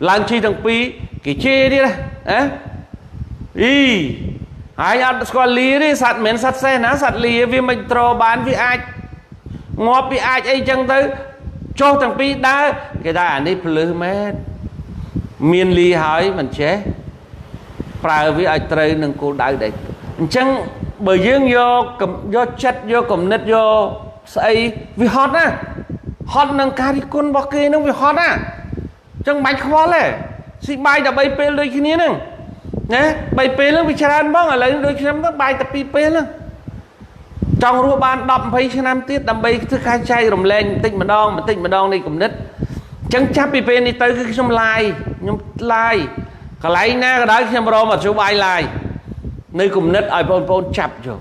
ឡើងជីទាំងពីរគេជេរទៀតណាអីហើយអត់ស្គាល់លាទេសត្វមិនមែនសត្វសេះណាសត្វលាវាមិនត្របានវាអាចងាប់វាអាចអីចឹងទៅចុះទាំងពីរដើរគេថាអានេះភ្លឺមែនមានលីហើយមិនចេះប្រើវាឲ្យត្រូវនឹងគោលដៅដែរអញ្ចឹងបើយើងយកចិត្តយកគំនិតយកស្អីវាហត់ណាហត់នឹងការរិះគន់របស់គេនឹងវាហត់ណាអញ្ចឹងមិនបាច់ខ្វល់ទេស៊ីបាយតែ3ពេលដូចគ្នាហ្នឹងណា3ពេលហ្នឹងវាច្រើនបងឥឡូវដូចខ្ញុំទៅបាយតែ2ពេលហ្នឹងចង់រស់បាន10 20ឆ្នាំទៀតដើម្បីធ្វើការចែករំលែកបន្តិចម្ដងបន្តិចម្ដងនៃគំនិតអញ្ចឹងចាប់ពីពេលនេះទៅគឺខ្ញុំឡាយកន្លែងណាក៏ដោយខ្ញុំរកមកជួបាយឡាយនៅគំនិតឲ្យបងប្អូនចាប់យក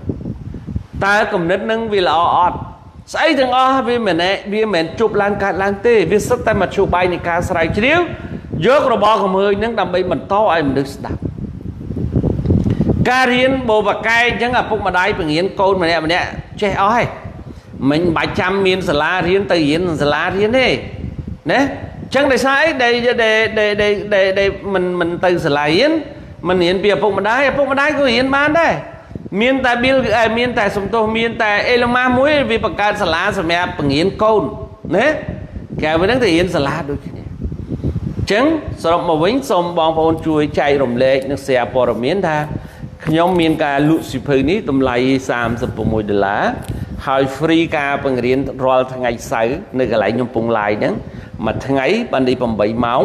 តើគំនិតនឹងវាល្អអត់ស្អីទាំងអស់វាមិនជប់ឡើងកើតឡើងទេវាសុទ្ធតែមកជួបាយនៃការស្រាវជ្រាវយករបស់កំហើញនឹងដើម្បីបន្តឲ្យមនុស្សស្ដាប់ការរៀនបូបកែអញ្ចឹងឪពុកម្ដាយបង្រៀនកូនម្នាក់ម្នាក់ចេះអស់ហើយមិនបាច់ចាំមានសាលារៀនទៅរៀនសាលារៀនទេណាអញ្ចឹងដោយសារអីដែលមិនទៅសាលារៀនមិនរៀនពីឪពុកម្ដាយឪពុកម្ដាយក៏រៀនបានដែរមានតែប៊ីលមានតែសំទោសមានតែអេឡម៉ាមួយវាបង្កើតសាលាសម្រាប់បង្រៀនកូនណាគេវិញហ្នឹងទៅរៀនសាលាដូចគ្នាអញ្ចឹងសរុបមកវិញសូមបងប្អូនជួយចែករំលែកនិង share ព័ត៌មានថាខ្ញុំមានការលក់សៀវភៅនេះតម្លៃ36ដុល្លារហើយ free ការបង្រៀនរាល់ថ្ងៃសៅរ៍នៅកន្លែងខ្ញុំពងឡាយហ្នឹងមួយថ្ងៃបាននេះ8ម៉ោង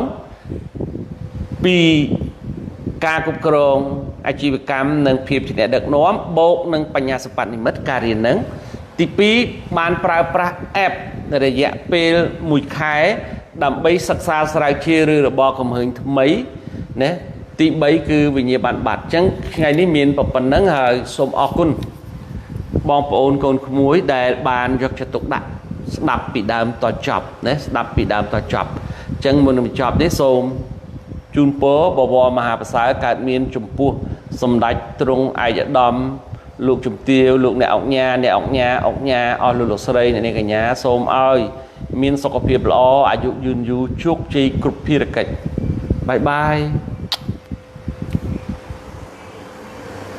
ពីការគ្រប់គ្រងអាជីវកម្មនិងភាពជាអ្នកដឹកនាំបូកនឹងបញ្ញាសិប្បនិម្មិតការរៀនហ្នឹងទី2បានប្រើប្រាស់ app រយៈពេល1ខែដើម្បីសិក្សាស្រាវជ្រាវឬរបរកំហើញថ្មីណាទី3គឺវិញ្ញាបនបត្រអញ្ចឹងថ្ងៃនេះមានប៉ុណ្ណឹងហើយសូមអរគុណបងប្អូនកូនក្មួយដែលបានយកចិត្តទុកដាក់ស្ដាប់ពីដើមតចប់ណាស្ដាប់ពីដើមតចប់ ចឹងមុននឹងបញ្ចប់នេះសូមជូនពរបវរមហាប្រសើរកើតមានចំពោះសម្ដេចទ្រង់ឯកឧត្តមលោកជំទាវលោកអ្នកអង្គញាអ្នកអង្គញាអង្គញាអស់លោកលោកស្រីអ្នកនាងកញ្ញាសូមឲ្យមានសុខភាពល្អអាយុយឺនយូរជោគជ័យគ្រប់ភារកិច្ចបាយបាយ។